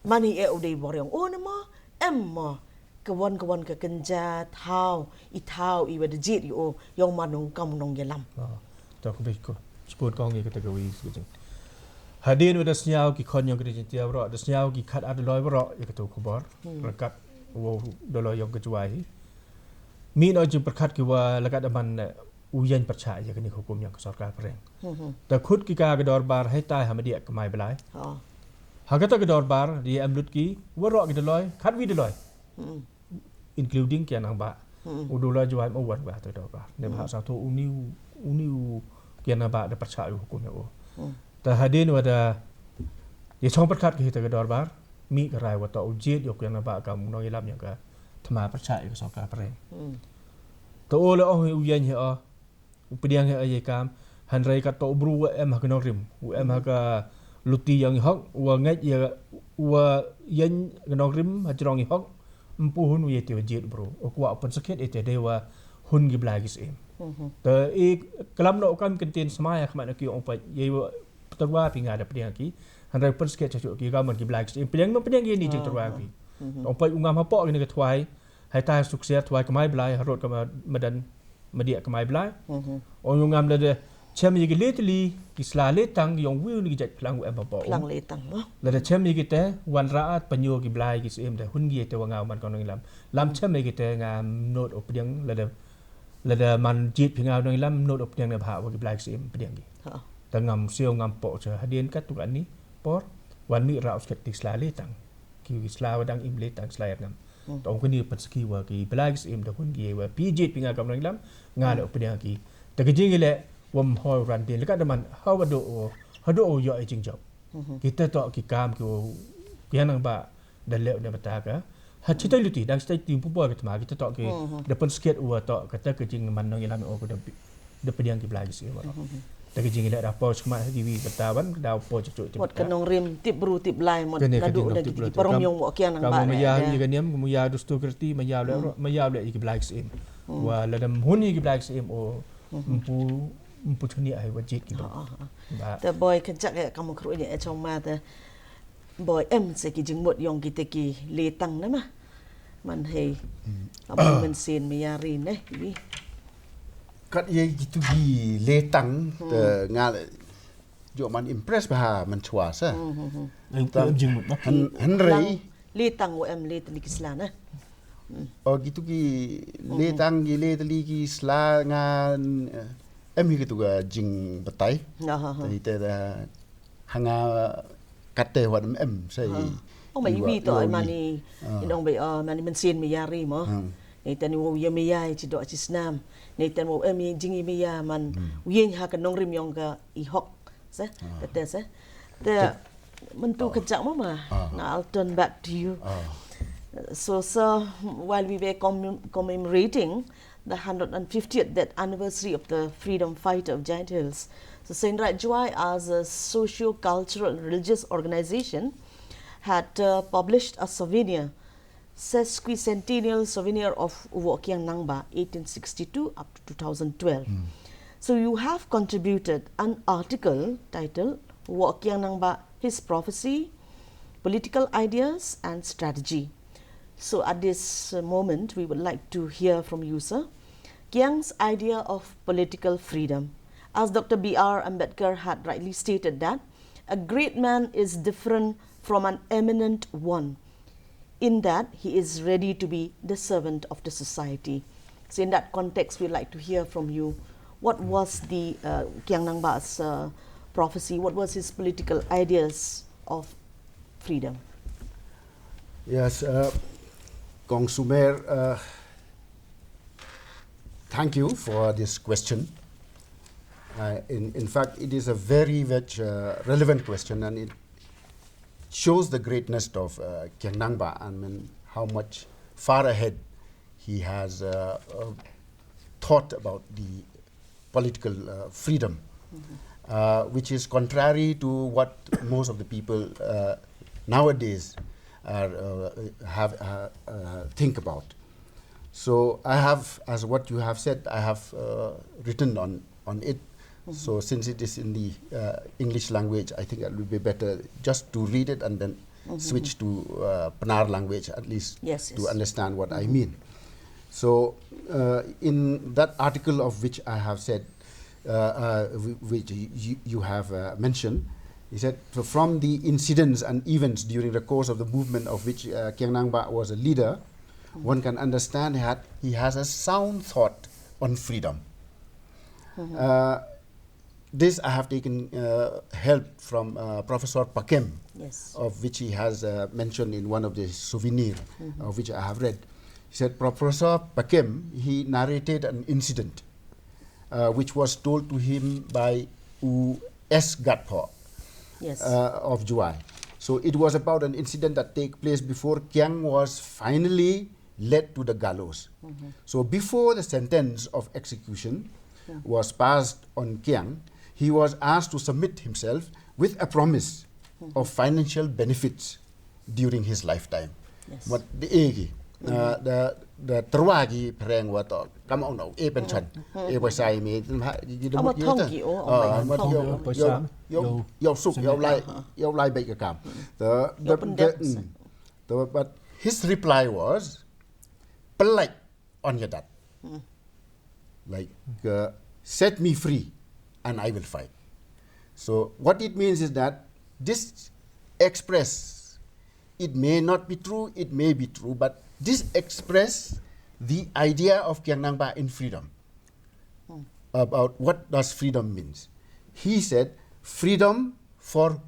man hi e u dei bor yong u ne mo, em mo. Ka wan ka wan ka kynja thaw, i thaw i wa da jied i o, yong man u kam u nongïalam. Ah, to ka bik ko. Sport kong ïa kata ka wi ka jing. Hadien wa da sñiaw ki khon yong ka jing tia bro, da sñiaw ki khat ar da loi bro, ïa kata u khubor. Hmm. Rakat wa da loi yong ka Jwai hi. Mi no jingpyrkhat ki wa la ka da man, eh, u ïeng pyrchah ïa kani ka hukum yong ka sorkar phareng. Hmm, hmm. Ta khut ki ka ka dorbar hei tai ha madiah ka mai blai. Oh. Ha kata ka dorbar di em lut ki wa rok ki da loi, khat wi da loi. Hmm. Including Kiang Nangbah. Hmm. U da loi Jwai mo wan wa ta ka dorbar. Ne ba sa to u ni u, u ni u Kiang Nangbah da pyrchah ïa u hukum ïa u. Hmm. Ta hadien wa da ïa chong pyrkhat ki hi ta ka dorbar. Mi ka rai wa to u jied ïa u Kiang Nangbah kam u nongïalam ïa ka thma pyrchah ïa ka sorkar phareng. Hmm. To u la ong u ïeng hi o. U pdiang hi o ïa kam. Hynrei ka to u bru wa em ha ka nongrim. U em ha ka luti yong i hok. Wa ngeit ïa wa ïeng ka nongrim ha jrong i hok. Mpu hun u ïa te wa jied bru. U kwah u pynskhet ïa te dei wa hun ki blai ki syiem. Mhm. Te i klam no u kam kyntin smai ha khmat na ki ong pait. Ïa wa tyrwa phi nga da pdiang ki. Hynrei pynskhet cha chu ki ka man ki blai ki syiem. Pdiang man pdiang ki ni jing tyrwa phi. Mhm. Ong pait u ngam hapoh ki ni ka thwai. Hai tai suk sia thwai ka mai blai harot ka ma-, madan madiah ka mai blai. Mhm. Ong u ngam lada chem ïa ki le tylli ki sla le tang yong wi ni ki jait phlang u em hapoh. Phlang le tang mo. Lada chem ïa ki te wan raat panyo ki blai ki syiem te hun ki te wa nga u man ka nongïalam. Lam chem ïa ki te ngam not u pdiang lada Lada man jied phi nga u nongïalam not u pdiang ne bha wa ki blai ki syiem pdiang ki. Ha. Ta ngam siew ngam poh cha hadien ka tu ka ni por wan mi ra u sket ti sla le tang. Ki sla wa dang im le tang sla ïa ngam. Hmm. Ta ong kani pynsaki wa ki blai ki syiem da hun ki wa phi jied phi nga kam nongïalam nga le u pdiang ki. Ta ka jing le wa mhoi ran din le ka da man ha wa do o ha do o yo i jingjop. Hmm. Kita to ki kam ki wa ki nang ba da leh da bata ka. Ha chitai luti dang chitai ti pu bor ka thma kita to ki da pynskhet u wa to kata ka jingman nongïalam o ka da da pdiang ki blai ki syiem. Ta ka jingïaleh da poi sma ha ki wi bata wan da poi chok chok ti. Mot ka nongrim tip bru tip blai mot ka du da ki parong yong wa kiang nang ba. Ka maya ïa ka niam ka maya dustu kerti maya le maya le ïa ki blai ki syiem. Wa la dam hun ïa ki blai ki syiem o mpu mpu chuni ai wa jied ki ba. Te boi ka jak ka mo kru ni e chong ma te. Boi em se ki jingmut yong kita ki letang ne ma. Man hei. Abu men sen me yari ne wi. Kat ye kitu ki letang te nga jo man impress ba man chwa sa. Em jingmut ba. Hynrei letang wa em le tli ki sla ne. O kitu ki letang ki le tli ki sla nga em hi kitu ka jingbatai. Te da hanga kate wan em sei. O mai wi to ai mani inong bai mani men sien me yari mo. Nei tan wo ye me yai chi do chi snam. Nei tan wo em jing ye me ya man wi ha ka nongrim yong ka i hok. Se kate se. Te mentu kejak mama. Now I'll turn back to you. So, sir, while we were commem- commemorating the hundred and fiftieth death anniversary of the freedom fighter of Jaintia Hills, the Seinraij Jowai, as a socio-cultural and religious organization, had uh, published a souvenir, sesquicentennial souvenir of Wokiang Nangba, eighteen sixty-two up to two thousand twelve. So you have contributed an article titled Wokiang Nangba, His Prophecy, Political Ideas and Strategy. So at this uh, moment, we would like to hear from you, sir. Kiang's idea of political freedom. As Doctor B R Ambedkar had rightly stated that a great man is different from an eminent one, in that he is ready to be the servant of the society. So in that context, we'd like to hear from you. What was the uh, Kiang Nangba's uh, prophecy? What was his political ideas of freedom? Yes, uh, Kong Sumer, uh, thank you for this question. Uh, in, in fact, it is a very much uh, relevant question, and it shows the greatness of uh, Kiang Nangba and, and how much far ahead he has uh, uh, thought about the political uh, freedom, uh, which is contrary to what most of the people uh, nowadays are, uh, have uh, uh, think about. So I have, as what you have said, I have uh, written on on it. So since it is in the uh, English language, I think it would be better just to read it and then switch to uh, Pnar language at least Yes, to yes. understand what I mean. So uh, in that article of which I have said, uh, uh, whi- which you, you have uh, mentioned, he said, "So from the incidents and events during the course of the movement of which uh, Kiang Nangba was a leader, one can understand that he has a sound thought on freedom." Uh, this I have taken uh, help from uh, Professor Pakem, Yes. of which he has uh, mentioned in one of the souvenir, of which I have read. He said Professor Pakem, he narrated an incident uh, which was told to him by U S Gatpho Yes. uh, of Jowai. So it was about an incident that took place before Kiang was finally led to the gallows. So before the sentence of execution was passed on Kiang, he was asked to submit himself with a promise of financial benefits during his lifetime. Yes. Wat the egi, uh, the the terwa gi phareng wat kam ong no e pension, e paisa me ha gi de Ama mut gi thong ta. ki, oh, Ah, oh, mat thong. yo Yo yo paisa, yo yo yo suk yo lai yo lai bai ka kam. The Yo the pendek. the, mm, the but his reply was, "Pelai on your dad." Like, uh, "Set me free and I will fight." So what it means is that this express, it may not be true, it may be true, but this express the idea of Kiang Nangba in freedom. About what does freedom means. He said, "Freedom for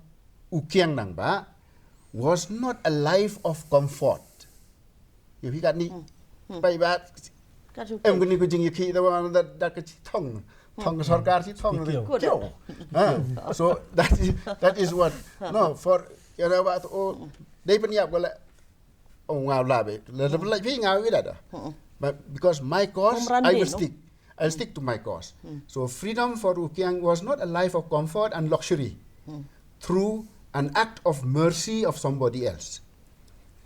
U Kiang Nangba was not a life of comfort." If he got ni, bai ba, Ka ju em guni ku jing yaki da wan da da ka chi thong, thong ka sorkar chi thong. Kyo. Kyo. Kyo. Ha. So that is that is what, no, for, you know, what, oh, dei pen yap wala, oh, ngau la be la la la phi ngau wi da da. But because my cause, Home run I day, will no? Stick. I'll stick to my cause. So freedom for U Kiang was not a life of comfort and luxury through an act of mercy of somebody else.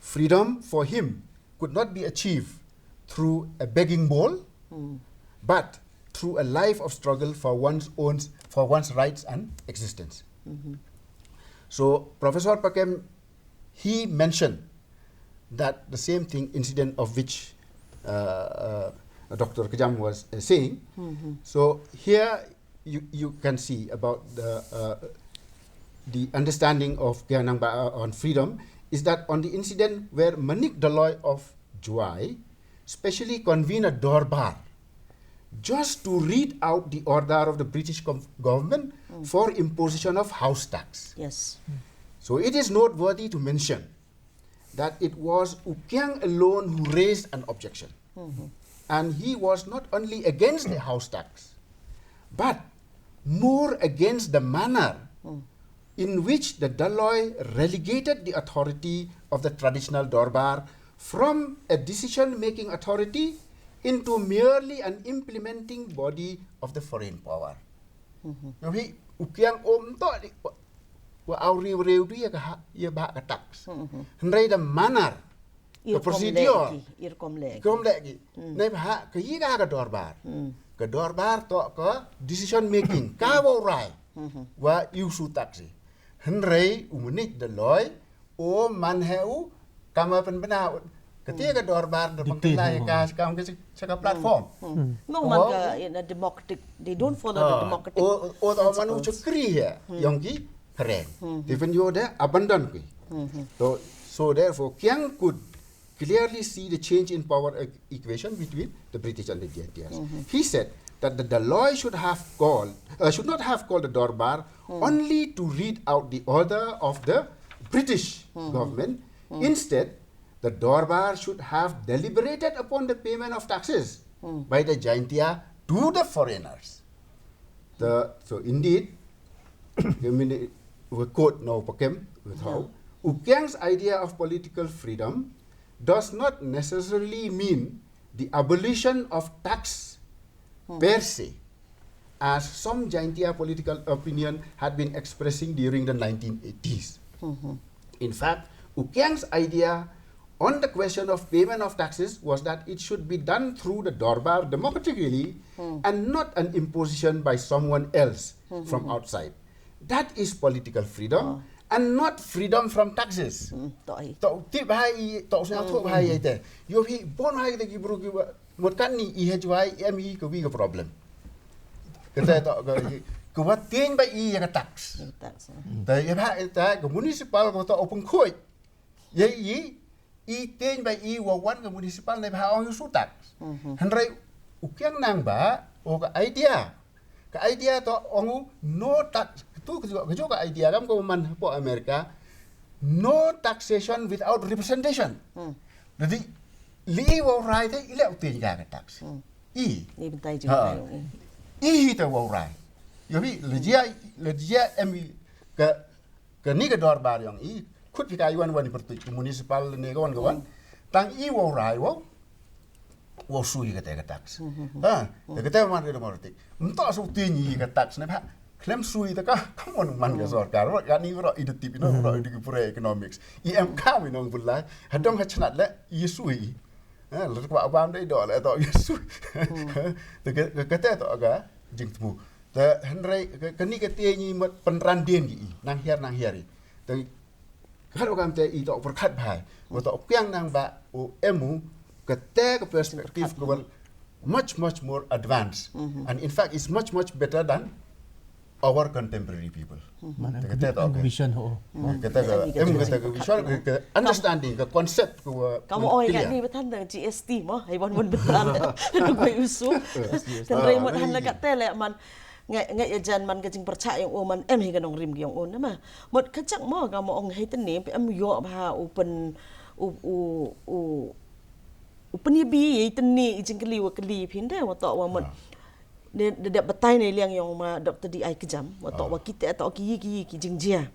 Freedom for him could not be achieved through a begging bowl, but through a life of struggle for one's own, for one's rights and existence. So Professor Pakem, he mentioned that the same thing, incident of which uh, uh, Doctor Kajam was uh, saying. So here you, you can see about the uh, the understanding of Kiang Nangba on freedom is that on the incident where Manik Daloy of Jowai specially convened a dorbar just to read out the order of the British gov- government for imposition of house tax. Yes. So it is noteworthy to mention that it was U Kiang alone who raised an objection. And he was not only against the house tax, but more against the manner in which the Daloy relegated the authority of the traditional dorbar from a decision-making authority into merely an implementing body of the foreign power. Nabi U Kiang um to di wa au riu riu di ya ka ha- ya ba ka tax. Hynrei da manar, ka procedure, Irkom leki. Krom leh ki. Nei ba ha ka yi ka ka dorbar. Ka dorbar to ka decision making ka wa rai wa issue tax. Hynrei u Manik Daloy o man he u kama pen bena Kata ka dorbar da pengkelai ka kam ka sha ka platform. No man ka in a democratic, they don't follow the democratic. O o ta manu chakri ya yong ki karen. Even yo da abandon ki. So so therefore Kiang could clearly see the change in power e- equation between the British and the Jaintias. He said that the Doloi should have called, uh, should not have called the Dorbar only to read out the order of the British government. Instead, the Dorbar should have deliberated upon the payment of taxes by the Jaintia to the foreigners. The, so indeed, I mean, we quote now Pakem with how Ukiang's idea of political freedom does not necessarily mean the abolition of tax per se, as some Jaintia political opinion had been expressing during the nineteen eighties. In fact, Ukiang's idea on the question of payment of taxes was that it should be done through the Dorbar democratically and not an imposition by someone else from outside. That is political freedom and not freedom from taxes. To ai. To tip hai, to sna to hai ite. Yo hi bon hai kita ki bru ki ba mut kan ni i ha juai em hi ka wi ka problem. Kata to ka ka wa tieng ba i ya ka tax. Tax. Ta ya ba ta ka municipal ko to open khoi. Ya i i tieng ba i wa wan ka municipal ne ba ong yu su tax. Hynrei Ukiang Nang ba o ka idea. Ka idea to ong u no tax tu ka jo ka idea kam ko man po America. No taxation without representation. Jadi li i wa rai te i le u tieng ka tax. I Ni bentai jing Ha. tai. I hi te wa rai. Yo hi lejia lejia em i ka ka ni ka dorbar yong i khut phi ka yuan wan i pertuit ka municipal ne ka wan ka wan. Tang i wa rai wa wa sui ka te ka tax. Ha. Te ka te man ka democratic. Mta su ti ni ka tax ne ba. Klem sui te ka ka mon man ka sorkar wa ka ni ro i de tip no ro i de pure economics. I em ka mi nong bulai. Hadong ha chnat le i sui. Ha, le kwa bam de do le to i sui. Te ka ka te to ka jingtmu. Te hynrei ka ni ka te ni mat penran din ki i nang hiar nang hiar i. Te ka lo kam te i to perkhat bhai. Wa to Kiang Nang ba o emu ka te ka perspective ko much much more advanced. And in fact it's much much better than our contemporary people. Mana Te kata tau ang vision ho. Kata ka em kata ka vision ka understanding ka concept ko. Kamu oi ka ni betan da G S T mo hai wan wan betan. Nung bai usu. Kan rei mot han na ka tele man ngai ngai ya jan man ka jing percaya yang o man em hi ka nong rim yang o nama. Mot ka jak mo kamu ong hai teni em yo ba u pen u u u u pen ya bi ya teni jing keli wa keli phin da wa to wa mot. Ne da dep batai ne liang yong ma Doctor D I Kjam wa to wa kite to ki ki ki jingjia.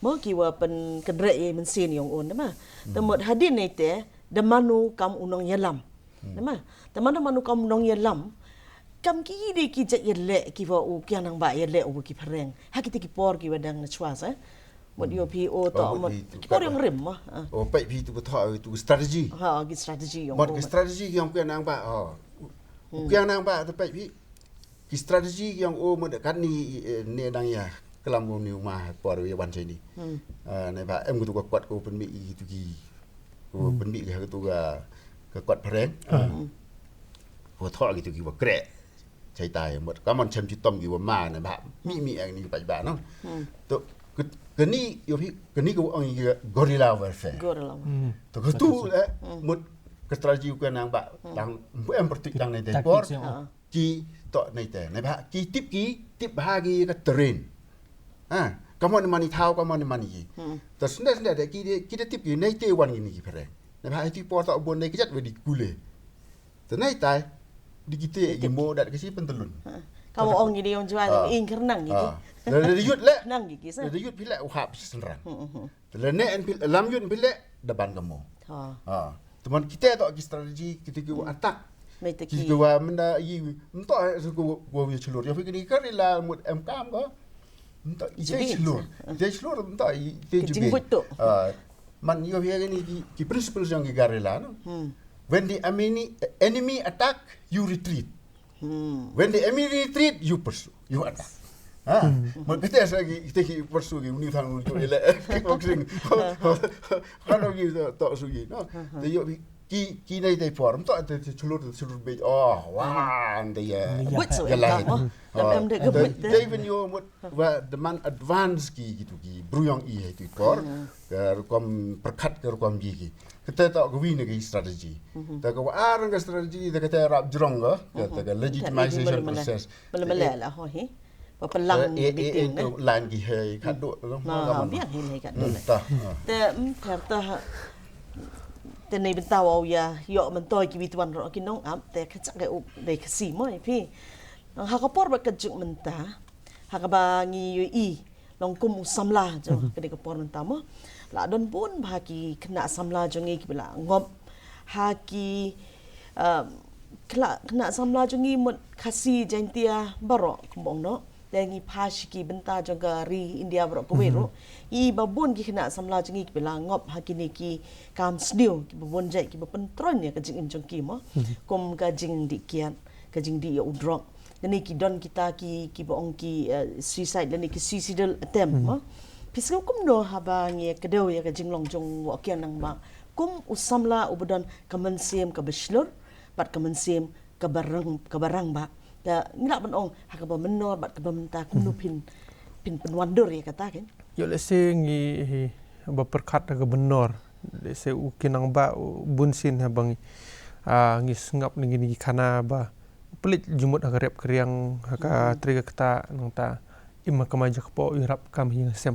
Mo ki wa pen kedre ye mensin yong un ma. Te mot hadin ne te da manu kam u nongyalam. Ma te manu manu kam u nongyalam. Kam ki de ki jat yale ki wa u Kiang Nang ba yale u ki phareng. Ha ki te ki por ki wa dang na chwa sa. Mot yo phi o to mot ki por yong rim ma. O pai phi tu ba tho tu strategy. Ha ki strategy yong. Mot ki strategy yong Kiang Nang ba. Kiang Nang ba tu pai phi. Ki strategy yong o mo da kan ni ne dang ya kelam o ni ma por wi wan chini. Ne ba em ko tu ka kwat ko pen mi i tu ki ko pen mi ka tu ka ka kwat phareng. Ko tho ki tu ki wa kre. Chai tai mo ka mon chem chi tom ki wa ma ne ba mi mi ang ni pa ba no. To kani yo hi kani ko ang guerrilla warfare. Guerrilla. To ko tu le mo ka strategy ko nang ba dang em pertik dang ne dai por. Ki to nei te nei ba ki tip ki tip ba ki ka terrain. Ha ka mon mani thau ka mon mani ki. To sende sende de ki de ki de tip ki nei te wan ki ni ki pere. Nei ba ti por to bon nei ki jat we di kule. Te nei tai di ki te ki mo dat ki si pentelun. Ka mo ong ni di ong jwa ni ing kernang ni. Le de yut le. Nang ki sa. Le de yut pile u hap si senrang. Te le ne en pile lam yut pile de ban ka mo. Ha. Teman kita to ki strategi kita ki attack. Kita wa menda i mento su ko wa wi chlur ya fikri kar ila mut em kam ko. Mento i te chlur. Te chlur mento i te jubin. Man yo ya ni ki principles yang ki guerrilla no. When the enemy enemy attack you retreat. When the enemy retreat you pursue you attack. Ha. Mo kita sa ki kita ki pursue ki uni thang uni ele kickboxing. Kalau ki to su ki no. Te yo Ki, ki nei te por, mto te te chulur, te chulur bej, oh, wah, ande ya. Buit so ya lai. Em de ka buit te. Dei ben yo mut wa demand advance ki gitu ki bruyong i hai tu por. Ka rukom perkat ka rukom ji ki. Kete to ka wi ne ki strategy. Ta ka wa arang ka strategy ta kete rap jrong ka, ta ka legitimization process. Mele mele la ho hi. Ba pelang eh, eh, meeting eh, eh, line ki hei kat duk tu. Ma ka biang hei hei kat duk. Hmm, ta. Te em ter ta ha. Te nei bynta wa ya yo mentoi ki wituan ro ki nong ap te ka chak ka up dei ka si mo phi. Ha ka por ba ka juk mynta. Ha ka ba ngi yu i long kum u samla jo ka dei ka por mynta mo. La don bun ba ki kena samla jo ngi ki ba la ngop ha ki Kla kena samla jong ngi mut Khasi Jaintia baroh kumba ong noh. Te ngi pha sha ki bynta jong ka ri India baroh kawei ruh. Ngi ba bun ki kena samla jong ngi kiba la ngop ha kine ki kam sniew kiba bun jait kiba pyntroiñ ïa ka jingim jong ki mo. Kum ka jingdih kiad, ka jingdih ïa u drok. Lane ki don kita ki kiba ong ki suicide lane ki suicidal attempt mo. Phi sngew kumno haba ngi ïa kdew ïa ka jinglong jong u Kiang Nangbah kum u samla uba don ka mynsiem kaba shlur bad ka mynsiem kaba rang, kaba rangbah. Te ngi lah ban ong ha kaba mynnor bad kaba mynta kumno phin, phin pynwandur ïa kata kan. Ïoh lehse ngi ba pyrkhat ha kaba mynnor. Lehse u Kiang Nangbah u bunsien haba ngi, ah, ngi sngap na kine ki khana ba pynleit jingmut ha ka rep ka riang ha ka trei ka ktah nangta im ha ka mai ja kpoh ïarap kam ha ïing ha sem.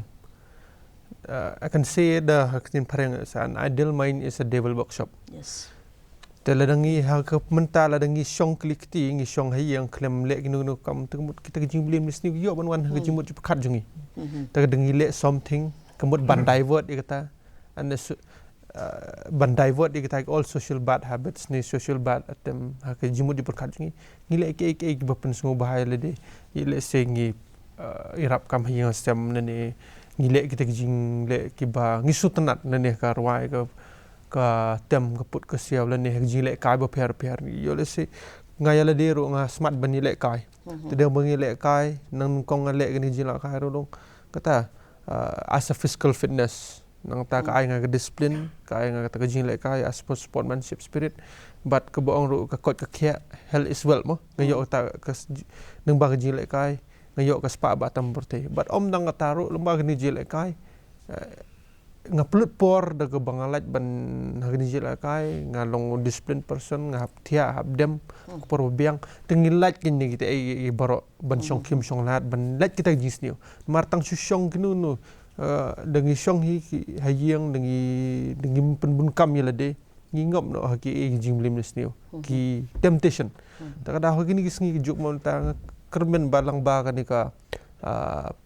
Uh, I can say da ha ka ktien phareng, an idle mind is a devil workshop. Yes. Te lada ngi ha ka mynta lada ngi shong kli kti ngi shong ha ïing khlem leh kino kino kam te ka mut kita ka jingblame ne sniew ïoh ban wan ha ka jingmut jingpyrkhat jong ngi. Te lada ngi leh something ka mut ban divert ïa kata. Ban divert ïa kita all social bad habits ne social bad attempt ha ka jingmut jingpyrkhat jong ngi. Ngi leh kiei kiei kiba pynsngewbha ïa lade. Ïa lehse ngi ïarap kam ha ïing ha sem ne ngi leh kita ki jingleh kiba ngi sngewtynnat ne ha ka rwai ka, ka tem ka put ka siaw ne ha ki jinglehkai bapher bapher. Ïoh lehse nga ïa lade ruh nga smat ban ïalehkai. Te dang ba ngi lehkai nang kong nga leh kine ki jinglehkai ruh dong kata as a physical fitness. Nangta ka ai nga ka discipline, ka ai nga kata ka jinglehkai, a sport, sportsmanship spirit. Bad kaba ong ruh ka koit ka khiah, health is wealth mo. Nga ïoh kata ka s-, lyngba ka jinglehkai, nga ïoh ka spah ba tam pyrthei. Bad ym tang kata ruh lyngba kane ka jinglehkai. Nga pynlut por da kaba nga lait ban ha kane ka jinglehkai, nga long disciplined person, nga hap thiah, hap dem, ka por ba biang. Te ngi lait kine kita ei ei baroh ban shong khim shong lad, ban lait kita ka jingsniew. Namar tang shu shong kino kino, da ngi shong hi ha ïing da ngi, da ngi pynbun kam ïa lade ngi ngop noh ha ki, eh, ki jingblame ne sniew, ki temptation. Ta ka daw ha kine ki sngi ki juk mynta nga kyrmen ba lang ba kane ka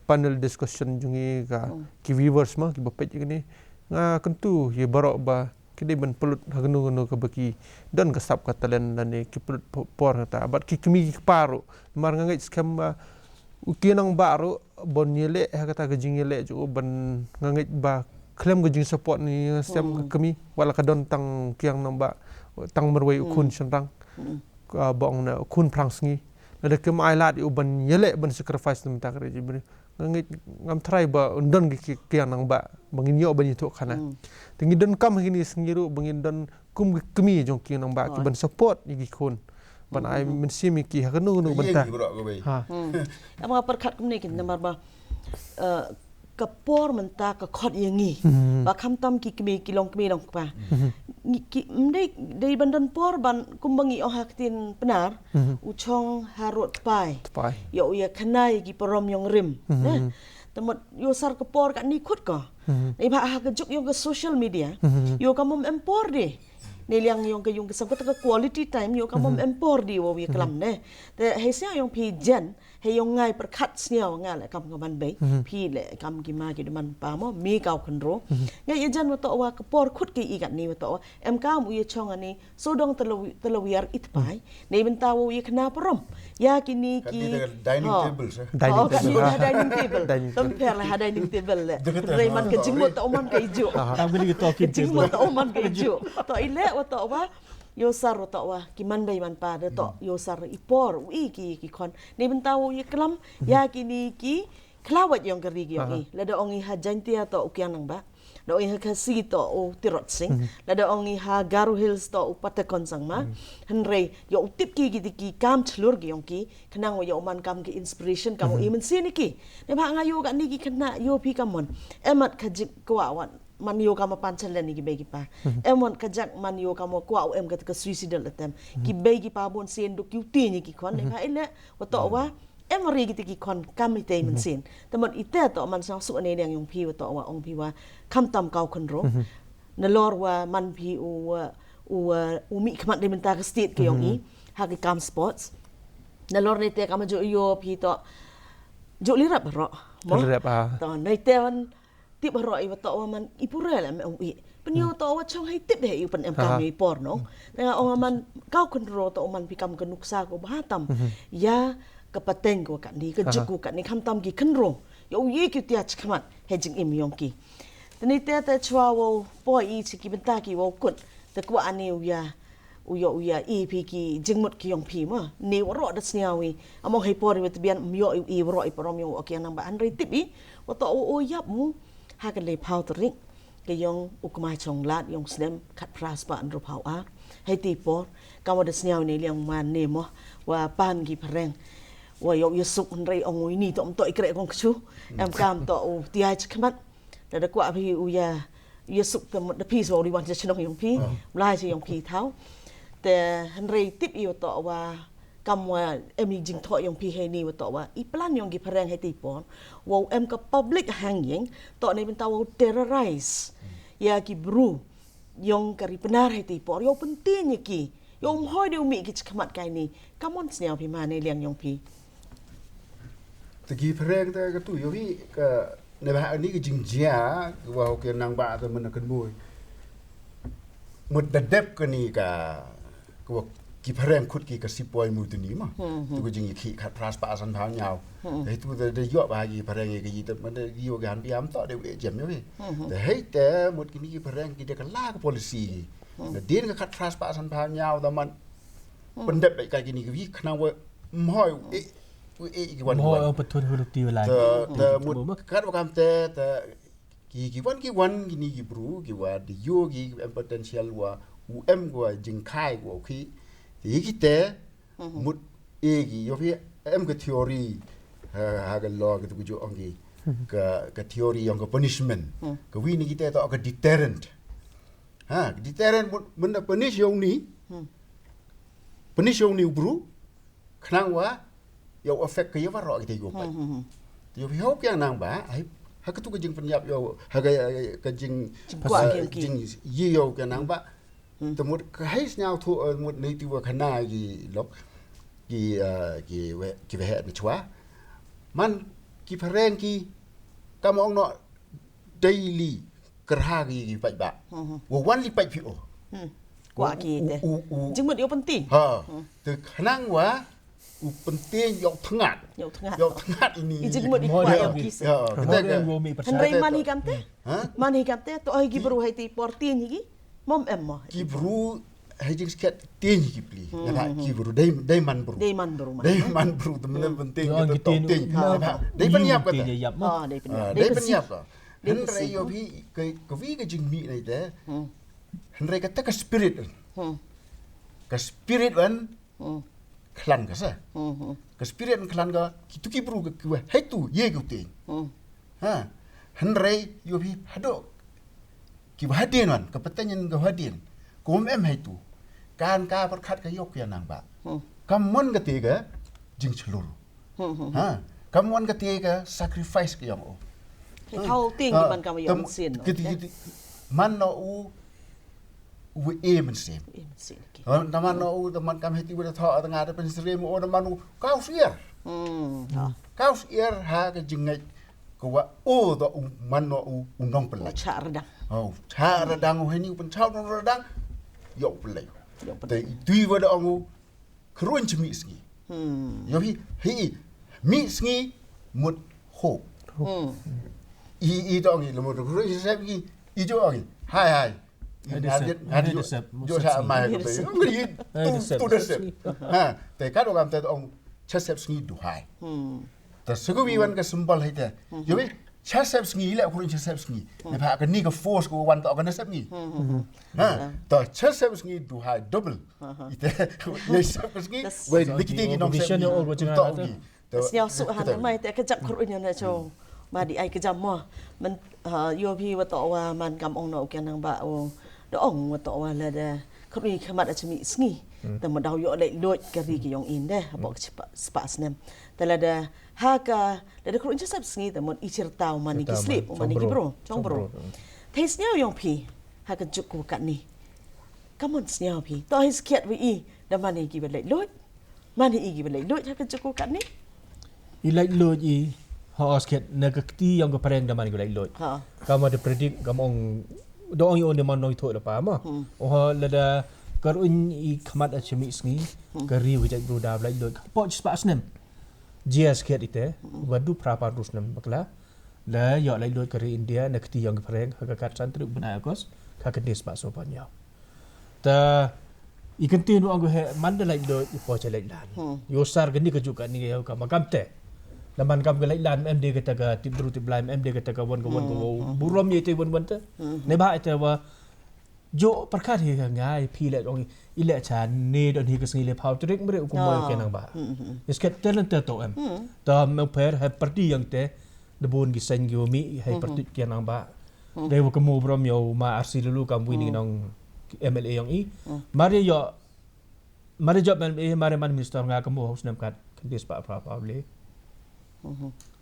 panel discussion jong ngi ka ki viewers ma kiba peit kine nga kyntu ïa baroh ba ki dei ban pynlut ha kano kano kaba ki don ka sap ka talent lane ki pynlut por nga ta bad ki kmie ki kpa ruh. Namar nga ngeit skhem ba u Kiang Nangbah ruh ban ïaleh ha kata ka jingïaleh jong u ban nga ngeit ba khlem ka jingsupport ne ïa sem ka kmie wat la ka don tang Kiang Nangbah tang marwei u khun shynrang ba ong na u khun phrang sngi. Lada kim ailad ïa u ban ïaleh ban sacrifice na mynta ka ri jong ngi. Nga ngeit ngam tharai ba un don ki Kiang Nangbah ba ngin ïoh ban ïathuh khana. Te ngi donkam ha kine ki sngi ruh ba ngin don kum ki kmie jong Kiang Nangbah ki ban support ïa ki khun ban ai mynsiem ïa ki ha kano kano bynta. Ha. Em nga pyrkhat kumne ki namar ba ka por mynta ka khot ïa ngi ba khamtam ki kmie ki long kmie long kpa. Ngi ki ym dei, dei ban don por ban kumba ngi ong ha ktien Pnar u chong harud tpai. Ïa u ïa khana ïa ki parom ïong rim. Te mut ïoh sar ka por ka ni khut ka. Nei ba ha ka juk ïong ka social media ïoh ka mom em por de. Nei liang ïong ka ïong ka sam kata ka quality time ïoh ka mom em por de wa ïa klam ne. Te hei sia ïong phi jen Hei ïong ngai pyrkhat sniaw nga leh kam ka man bei phi leh kam ki ma ki duman pa mo mi kaw khynro. Nga ïa jan wa toh wa ka por khut ki i kat ni wa toh wa em kam u ïa chong ani so dong telawiar itpai. Nei bynta wa u ïa khna parom ïa kini ki dining table. Dining table. Tom pher ha dining table leh rei man ka jingmut toh man ka iju. Jingmut toh man ka iju. Toh i leh wa toh wa Ïoh sar u toh wa ki man bei man pa de toh ïoh sar i por u i ki ki khon. Ni bynta u i klam ïa kini ki khlawait ïong ka ri ki ïong i. Lada ong i ha Jaintia toh u kiang nang ba. Da ong i ha Khasi to u Tirot Sing. Lada ong i ha Garo Hills to u Patekon Sangma. Hynrei ïa u tip ki ki ki kam chlur ki ong ki, khnang ïa u man kam ki inspiration kam u i mynsiem ki. Ne ba nga ïoh kane ki khynnah ïoh phi kam mon. Em mat ka jik kwah wan man ïoh kam pan chalen ki bei ki pa. Em wan ka jak man ïoh kam kwah u em ka ka suicidal attempt. Ki bei ki pa bun sien duk ïa u ti ni ki khon ne ba ile wa to wa em ri ki ti ki khon kam ite mynsiem. Te man ite to man sa su ne dang ïong phi wa to wa ong phi wa kam tam kau khynro. Nalor wa man phi u u u mi khmat de mynta ka state ki ong i ha ki kam sports. Nalor ne te kam ju ïoh phi to ju li rap ro. Mo? Li rap, ah. To ne te wan tip ro i wa to wa man i pura la me ong i. Pen ïoh to wa chong hai tip he i pen em kam i por no. Te nga ong man kau khynro to man phi kam ka nuksa ko ba tam. Ya ka pateng ko ka ni ka juk ko ka ni kam tam ki khynro. Ïa u ye ki tia chkhmat he jingim ïong ki. Te ni te te chwa wa poi i chi ki bynta ki wa kut. Te kwah ani u ya u ïoh u ya i phi ki jingmut ki ïong phi ma. Ni waroh da sniaw i. Among hei por i wa tbian ym ïoh i waroh i parom ïong wa ki nang ba hynrei tip i. Wa to u u yap mu ha ka le phaw tarik. Ka ïong u kmai chong lad ïong snem khat phra spah hynriew phaw ar. Hei ti por. Ka wa da sniaw ni liang man ni mo. Wa pan ki phareng. Wa ïoh ïa suk hynrei ong u i ni to ym to i kreh kong kchu. Em kam to u tiai chkhmat. Da da kwah phi u ya ya suk te mut da phi so ri wan cha chnong yong phi. Mlai cha yong phi thau. Te hynrei tip i wa to wa kam wa em i jingthoh yong phi hei ni wa to wa i plan yong ki phareng hei ti por. Wa em ka public hanging to ne bynta wa terrorize ya ki bru yong ka ri Pnar hei ti por yow pyntin ya ki. Yow mhoi de u mi ki chkhmat kai ni. Kam on sniaw phi ma ne liang yong phi. Te ki phareng te ka tu yow hi ka ne ba ni ka jingjia ka wa ho ke nang ba te men ka mui. Mut da dep ka ni ka ka wa ki phareng khut ki ka sipoi mu tu ni ma. Tu ka jing ki khat pras pa san phaw nyaw. Te tu da da yo ba ki phareng ka yi te men da yo ga han biam to de we jem yow hi. Te hei te mut ki ni ki phareng ki de ka la ka policy. Da din ka khat pras pa san phaw nyaw da man. Pyndep bad ka kini ki wi khnang wa mhoi u e u e ki wan Mhoi wan. Ong pathun hulu ti wa lai. Ta ta mut kat wa kam te ta ki ki wan ki wan kini ki bru ki wa di yo ki em potential wa u em wa jingkhai wa u khi. Ti ki te mut e ki yo phi em ka theory ha ha ka law ka tu ku jo ong ki ka ka theory yong ka punishment. Ka wi ni ki te ta ka deterrent. Ha, deterrent mun mun da punish yong ni. Punish yong ni u bru. Khnang wa yow affect ka yow wa ro ki te yow pa. Te yow yow kyang nang ba ai ha ka tu ka jing pynyap yow ha ka ka jing jing yi yow kyang nang ba. Te mut ka hai snyau thu mut nei ti wa khana ki lok ki ki we ki we het na chwa. Man ki phareng ki kam ong no daily kyrha ki ki pait ba. Wa wan li pait phi o. Kwah ki te. Jingmut yow pynti. Ha. Te khnang wa u pynti yow thngat. Yow thngat. Yow thngat ini. I jingmut i kwah yow ki se. Hynrei man hi kam te. Man hi kam te to ai ki bru hai ti por ti ni ki. Mom em mo. Ki bru hai jing sket ti ni ki pli. Ki bru dei dei man bru. Dei man bru. Dei man bru te men pynti ki te. Dei pynïap ka te. Dei pynïap ka. Hynrei yow phi ka wi ka jingmih nai te. Hynrei ka te ka spirit. Ka spirit wan khlan ka sa. Ka spirit khlan ka ki tu ki bru ka ki wa hai tu ye ki u te. Ha. Hynrei yow phi hado ki wa hadien wan ka patanyin ka hadien. Ka um em hai tu. Kan ka pyrkhat ka yow ki nang ba. Kam mon ka te ka jingchlur. Ha, kam wan ka te ka sacrifice ka yong o. Thau ting ki man kam yong sin. Kiti kiti man no u u e men sin. Tam man no u tam man kam heti u da tho da nga da pen sri mo o da man u kau sier. Kau sier ha ka jingngeit ka wa o da u man no u u nong pelai. Cha radang. O cha radang u heni u pen cha radang. Yo pelai. Te tui wa da ong u Khrun chi mi sngi. Yo hi hi mi sngi mut ho. I i dong i lemo khrun chi sep ngi i jo ngi. Hai hai. Hai de sep. Jo sa mai ko pe. Ngi tu tu de sep. Ha, te ka do kam te ong cha sep sngi du hai. Ta sugu wi wan ka symbol hai te. Yo hi Cha sep sngi, leh u kyrduh cha sep sngi. Neibhah kane ka force ka wan toh kane sep sngi. Ha, to cha sep sngi duh hai double. Ite, leh sep sngi, wei leh kiti ki nong sep sngi. Toh ki. Sñiaw suk han mai te ka jap kyrduh nya na cho. Ma di ai ka jam mo. Man, ha, yo phi wa toh wa man kam ong no u kiang nang ba u. Da ong wa toh wa la da kyrduh khmat a chimi sngi. Te mo daw yo leh luid ka ri ki yong in de. Hapoh ka spah snem. Te la da ha ka la da kyrduh cha sep sngi te mo i chir tau man ki slip man ki bro. Chong bro. Te sñiaw yong phi ha ka juk ku katni. Ka mon sñiaw phi. To hi skiat wi i da man i ki ba leh luid. Man i ki ba leh luid ha ka juk ku katni. I leh luid i ha skiat na ka kti yong ka phareng da man i ki leh luid. Ha. Ka ma da predict ka ma ong da ong i on da man nong i thoh da pa ma. O ha la da kyrduh i khmat a chimi sngi. Ka ri wi jait bru da leh luid. Hapoh spah snem. Jia skiat ite. Wa du phra pa du snem bakla. La yo leh luid ka ri India na kti yong ka phareng ha ka kat san tarik bnai August ka kti spah so pan yo. Ta i kynti nu ong he man da leh luid i po cha leh lan. Yo sar kani ka juk kani yo ka ma kam te. La man kam ka leh lan em de ka ta ka tip dru tip lai em de ka ta ka wan ka wan ka wo. Burom ye te wan wan te. Neibhah te wa Jo pyrkhat hi ka ngai phi leh ong i leh cha ne don hi ka sngi le phaw tarik mre u kumoi u kiang nang ba. Is ka talent te to em. Ta me pher ha party yong te de bun ki seng ki mi ha party kiang nang ba. De wa kamo brom yo ma arsi lulu kam wi ni nong M L A yong i. Mari yo mari job M L A mari man minister nga kamo haus nem kat kan dis pa pa pa le.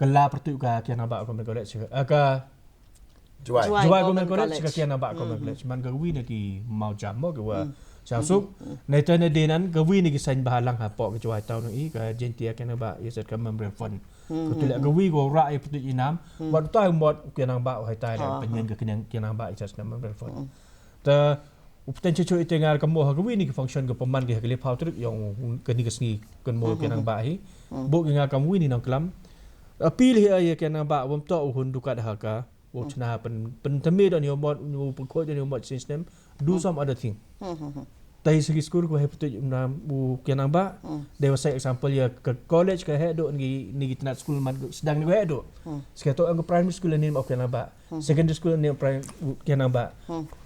Ka la party ka kiang nang ba ko me ko leh ka Jowai. Jowai Government College ka kiang nang ba Government College man ka wi na ki mau jam mo ki wa. Siang suk. Na ita na de nan ka wi na ki sain ba lang ha po ka Jowai town i ka Jaintia kiang nang ba i sat ka memorial fund. Ka tu le ka wi ko ra i putut i nam. Wat ta mot kiang nang ba hai tai la penyen ka kiang nang ba i sat ka memorial fund. Ta u puten chu chu i te ngar ka mo ha ka wi ni ki function ka paman ki ha ka le phaw trip yong ka ni ka sngi kan mo kiang nang ba hi. Bo ki nga kam wi ni nang klam. Appeal hi ai kiang nang ba wam to u hun dukat ha ka. Wo chna pen pen temi don yo mot u pen khoi don yo mot sin snem. Do some other thing. Tai segi school ko he putu nam u kiang nang ba. They will say example ya ka college ka he do ngi ni ki tnat school man sedang ni he do. Sekian to ang primary school ni ma kiang nang ba. Secondary school ni primary kiang nang ba.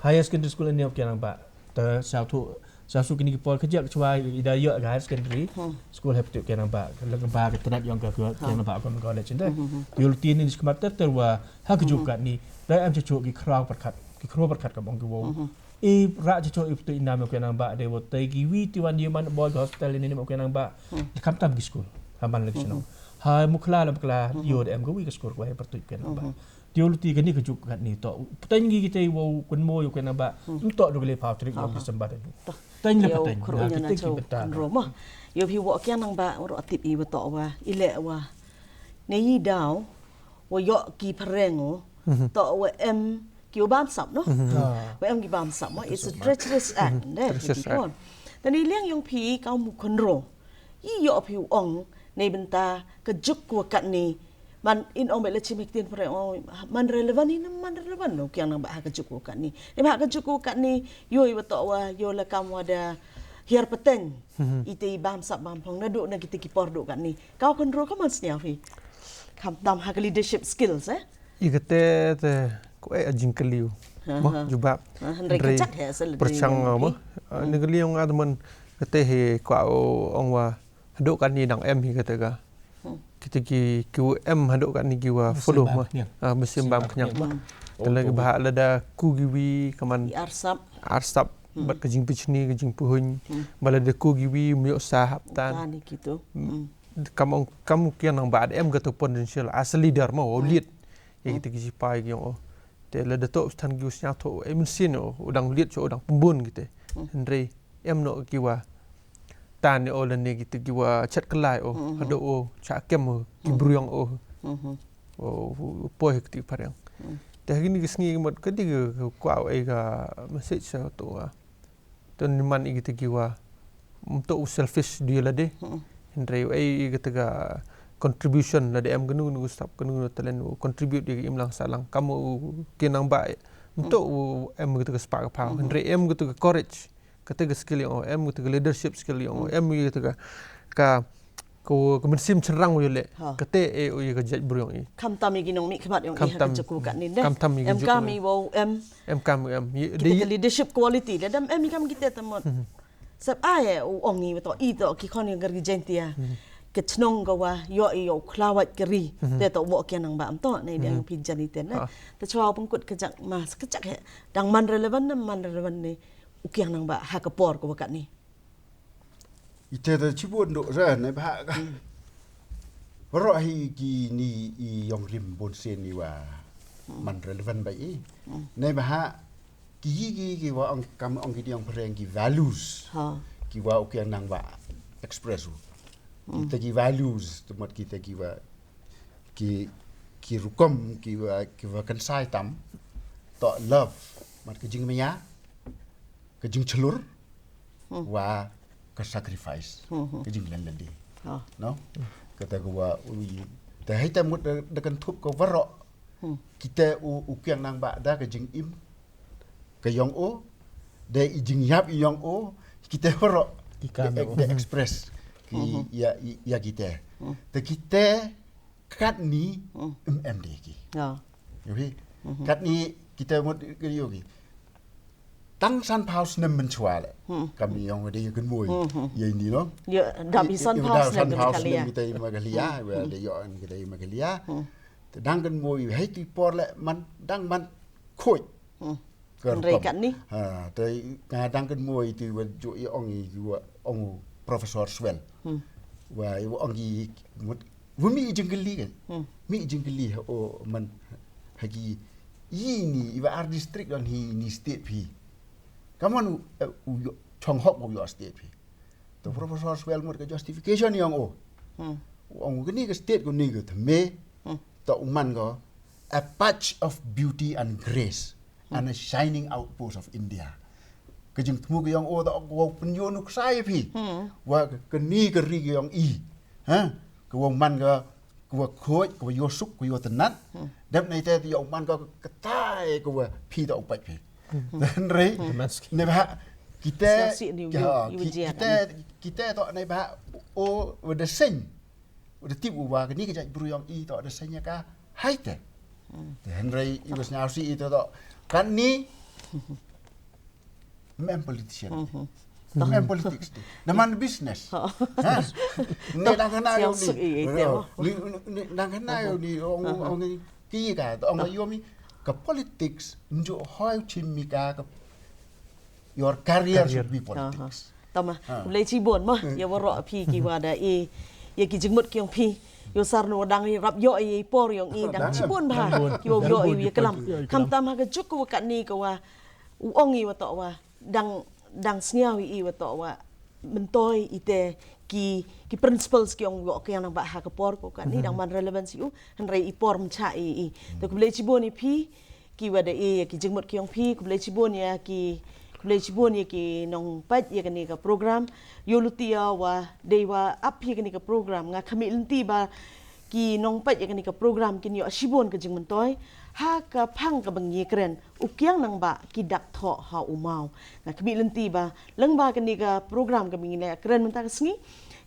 Higher secondary school ni kiang nang ba. Ta sa tu sa su kini ki por ka jak chwa i da yo higher secondary school he putu kiang nang ba. Ka ba ka tnat yong ka kiang nang ba kon college nda. Yul ti ni skemat ter ter wa ha ka juk kat ni da am chu ki khraw perkat ki khraw perkat ka bong ki wo. I ra chu chu i putu i nam kiang nang ba de wo tai ki wi ti wan di man boy hospital ni ni kiang nang ba. Kam tam ki school ha man lek sino ha mukla la mukla yo de am ka wi ka school ko he putu kiang nang ba. Ti yul ti ka ni ka juk kat ni to putu ngi ki tai wo kun mo yo kiang nang ba. Nto do le phaw trip yong December ni. Tang le pateng. Yo ki beta. Yo phi wo kiang nang ba ro atip i wa to wa i le wa. Ne yi daw wa yo ki phareng o to wa em ki u bam sap no. Wa em ki bam sap mo it's a treacherous act. Treacherous act. Tani liang yong phi ka mu khonro. Yi yo phi ong ne benta ka juk ko kat ni. Man in ong bela chim hiktin phareng ong man relevant in man relevant no kiang nang ba ha ka juk ko kat ni. Ne ba ha ka juk ko kat ni yo i wa to wa yo la kam wa da hiar pateng. Ite i bam sap bam phong na do na kita ki por do kat ni. Kau khonro ka man sñiaw phi. Kam tam ha ka leadership skills eh. I kate te ko e a jingkylli u. Mo jubab. Hynrei ka chak he asal perchang mo. Ni kylli ong adman kate he ko ong wa hadok kan ni dang em hi kate ka. Kita ki ki em hadok kan ni ki wa follow mo. Mesin bam kenyang mo. Tele ki bahak lada ku ki wi kaman arsap arsap bat ka jingpichni ka jingpuhuñ. Bala da ku ki wi myo sa haptan. Tani kitu. Kam ong kam kiang nang ba em ka to potential as a leader mo o lead. Ya kita ki sipai ki ong o. Te la da to stan ki u sñiaw to e mun sin o u dang liet cho u dang pembun kite. Hynrei em no ki wa tan o la ne kite ki wa chat kelai o hado o cha kem o ki bruyong o. O poi kti phareng. Te hagini ki sngi mot kati ki kwa o e ka message sa to wa. To ni man i kita ki wa mto u selfish di la de. Hynrei u ei kita ka contribution la de em kenu kenu stop kenu kenu talent u contribute di im lang sa lang kam u kiang nang ba. Mto u em kita ka spa ka pau hynrei em kita ka courage kita ka skill yong em kita ka leadership skill yong em kita ka ka ka mynsiem chynrang u ïaleh. Ha. Kata eh u ïa ka jaitbynriew ïong i. Khamtam ïa ki nongmihkhmat ïong i ha ka jaka katne ne. Khamtam ïa ki jaka katne. Em kam i wa em. Em kam em. Kita ka leadership quality da dam em i kam kita ta mut. Sep ai u ong i wa to i to ki khon ïong ka ri Jaintia. Ka chnong ka wa ïoh i ïoh khlawait ka ri. Te to u bok ïa nang ba am to ne dang phi jan i te ne. Ha. Te chwa u pengkut ka jak ma ka jak he. Dang man relevant ne man relevant ne. U kiang nang ba ha ka por ka wa katne. Ite da chibun duk re ne ba ha ka. Waroh hi ki ni i ïong rim bun sen ni wa man relevant ba i. Ne ba ha ki yi ki ki wa ong kam ong ki di ong phareng ki values. Ha. Ki wa u kiang nang ba express u. Kita ki values, te mut kita ki wa ki ki rukom ki wa ki wa kynsai tam. To love, mut ka jingmaya, ka jingchlur, wa ka sacrifice, ka jinglen lade. Ha. No? Kata ka wa u yi. Te hai te mut da, da kan thup ka waroh. Kita u, u kiang nang ba da ka jingim ka ïong o, da i jingïap i ïong o, kita waroh. Ki kan da, o. Da express ki ïa, ïa kita. Te kita katni em em de ki. Ya. Yo hi. Katni kita mut ki yo ki. Tang san phaw snem mynchwa le. Kam ni ïong de kan moi. Ïa ni no. Ya, da bi san phaw snem kita i Meghalaya. Wa de yo an kita i Meghalaya. Te dang kan moi hai ti por le man dang man khoi. Ka rukom. Hynrei katni. Ha, te nga dang kan moi ti wa ju i ong i wa ong Professor Swell. Wa i wa ong i mut wa mi i jingkylli kan. Mi i jingkylli ha o man ha ki i ni i wa ar district don hi ni state phi. Kaman u, eh, u yo, chong hok u yo state phi. To Professor Swell mut ka justification ïong o. U ong kani ka state ko ni ka thme. To u man ko a patch of beauty and grace and a shining outpost of India. Ka jingthmu ka ïong o to ko pynïoh nuksa ïa phi. Wa kani ka ri ka ïong i. Ha? Ka wa man ka, ka wa khoi, ka wa ïoh suk, ka wa ïoh tnat. Dep nei te ïong man ka katai ka wa phi to u pait phi. Hynrei ne ba kita kita to ne ba o wa da seng. Wa da tip u wa kani ka jaitbynriew ïong i to da seng ïa ka hai te. Hynrei i wa sñiaw si i to to. Katni mem politician. Mem politics ti. Na man business. Ha? Ne dang kana yo ni. Ni dang kana yo ni ong ong ki ka to ong yo mi ka politics nju hoi chim mi ka ka your career should be politics. Tama, khublei chibun mo ïa waroh phi ki wa da i ïa ki jingmut ki ong phi. Ïa sar no dang i rap ïoh i por ïong i dang chibun bha ki wa ïoh i ïa klam. Khamtam ha ka juk ka wa katni ka wa u ong i wa to wa dang dang sñiaw i wa to wa myntoi i te ki ki principles ki ong wa ki nang ba ha ka por ko katni dang man relevance u hynrei i por mcha i i. Te khublei chibun i phi ki wa da i ïa ki jingmut ki ong phi khublei chibun ïa ki khublei chibun ïa ki nongpait ïa kani ka program. Ïoh luti ïa wa dei wa ap hi kani ka program nga khmih lynti ba ki nongpait ïa kani ka program kin ïoh shibun ka jingmyntoi ha ka phang ka ba ngi kren u kiang nang ba ki dak thoh ha u maw. Nga khmih lynti ba lyngba kani ka program ka ba ngi la kren mynta ka sngi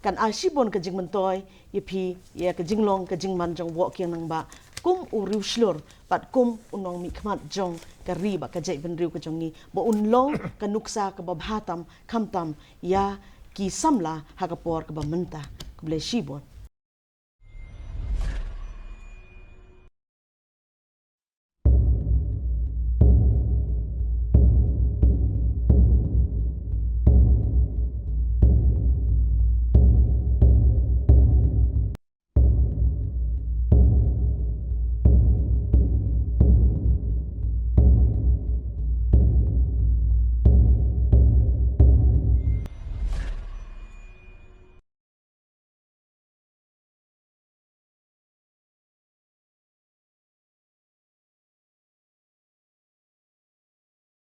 kan ai shibun ka jingmyntoi ïa phi ïa ka jinglong ka jingman jong wa kiang nang ba kum u riewshlur bad kum u nongmihkhmat jong ka ri bad ka jaitbynriew ka jong ngi ba un long ka nuksa ka ba bha tam khamtam ïa ki samla ha ka por ka ba mynta. Khublei shibun.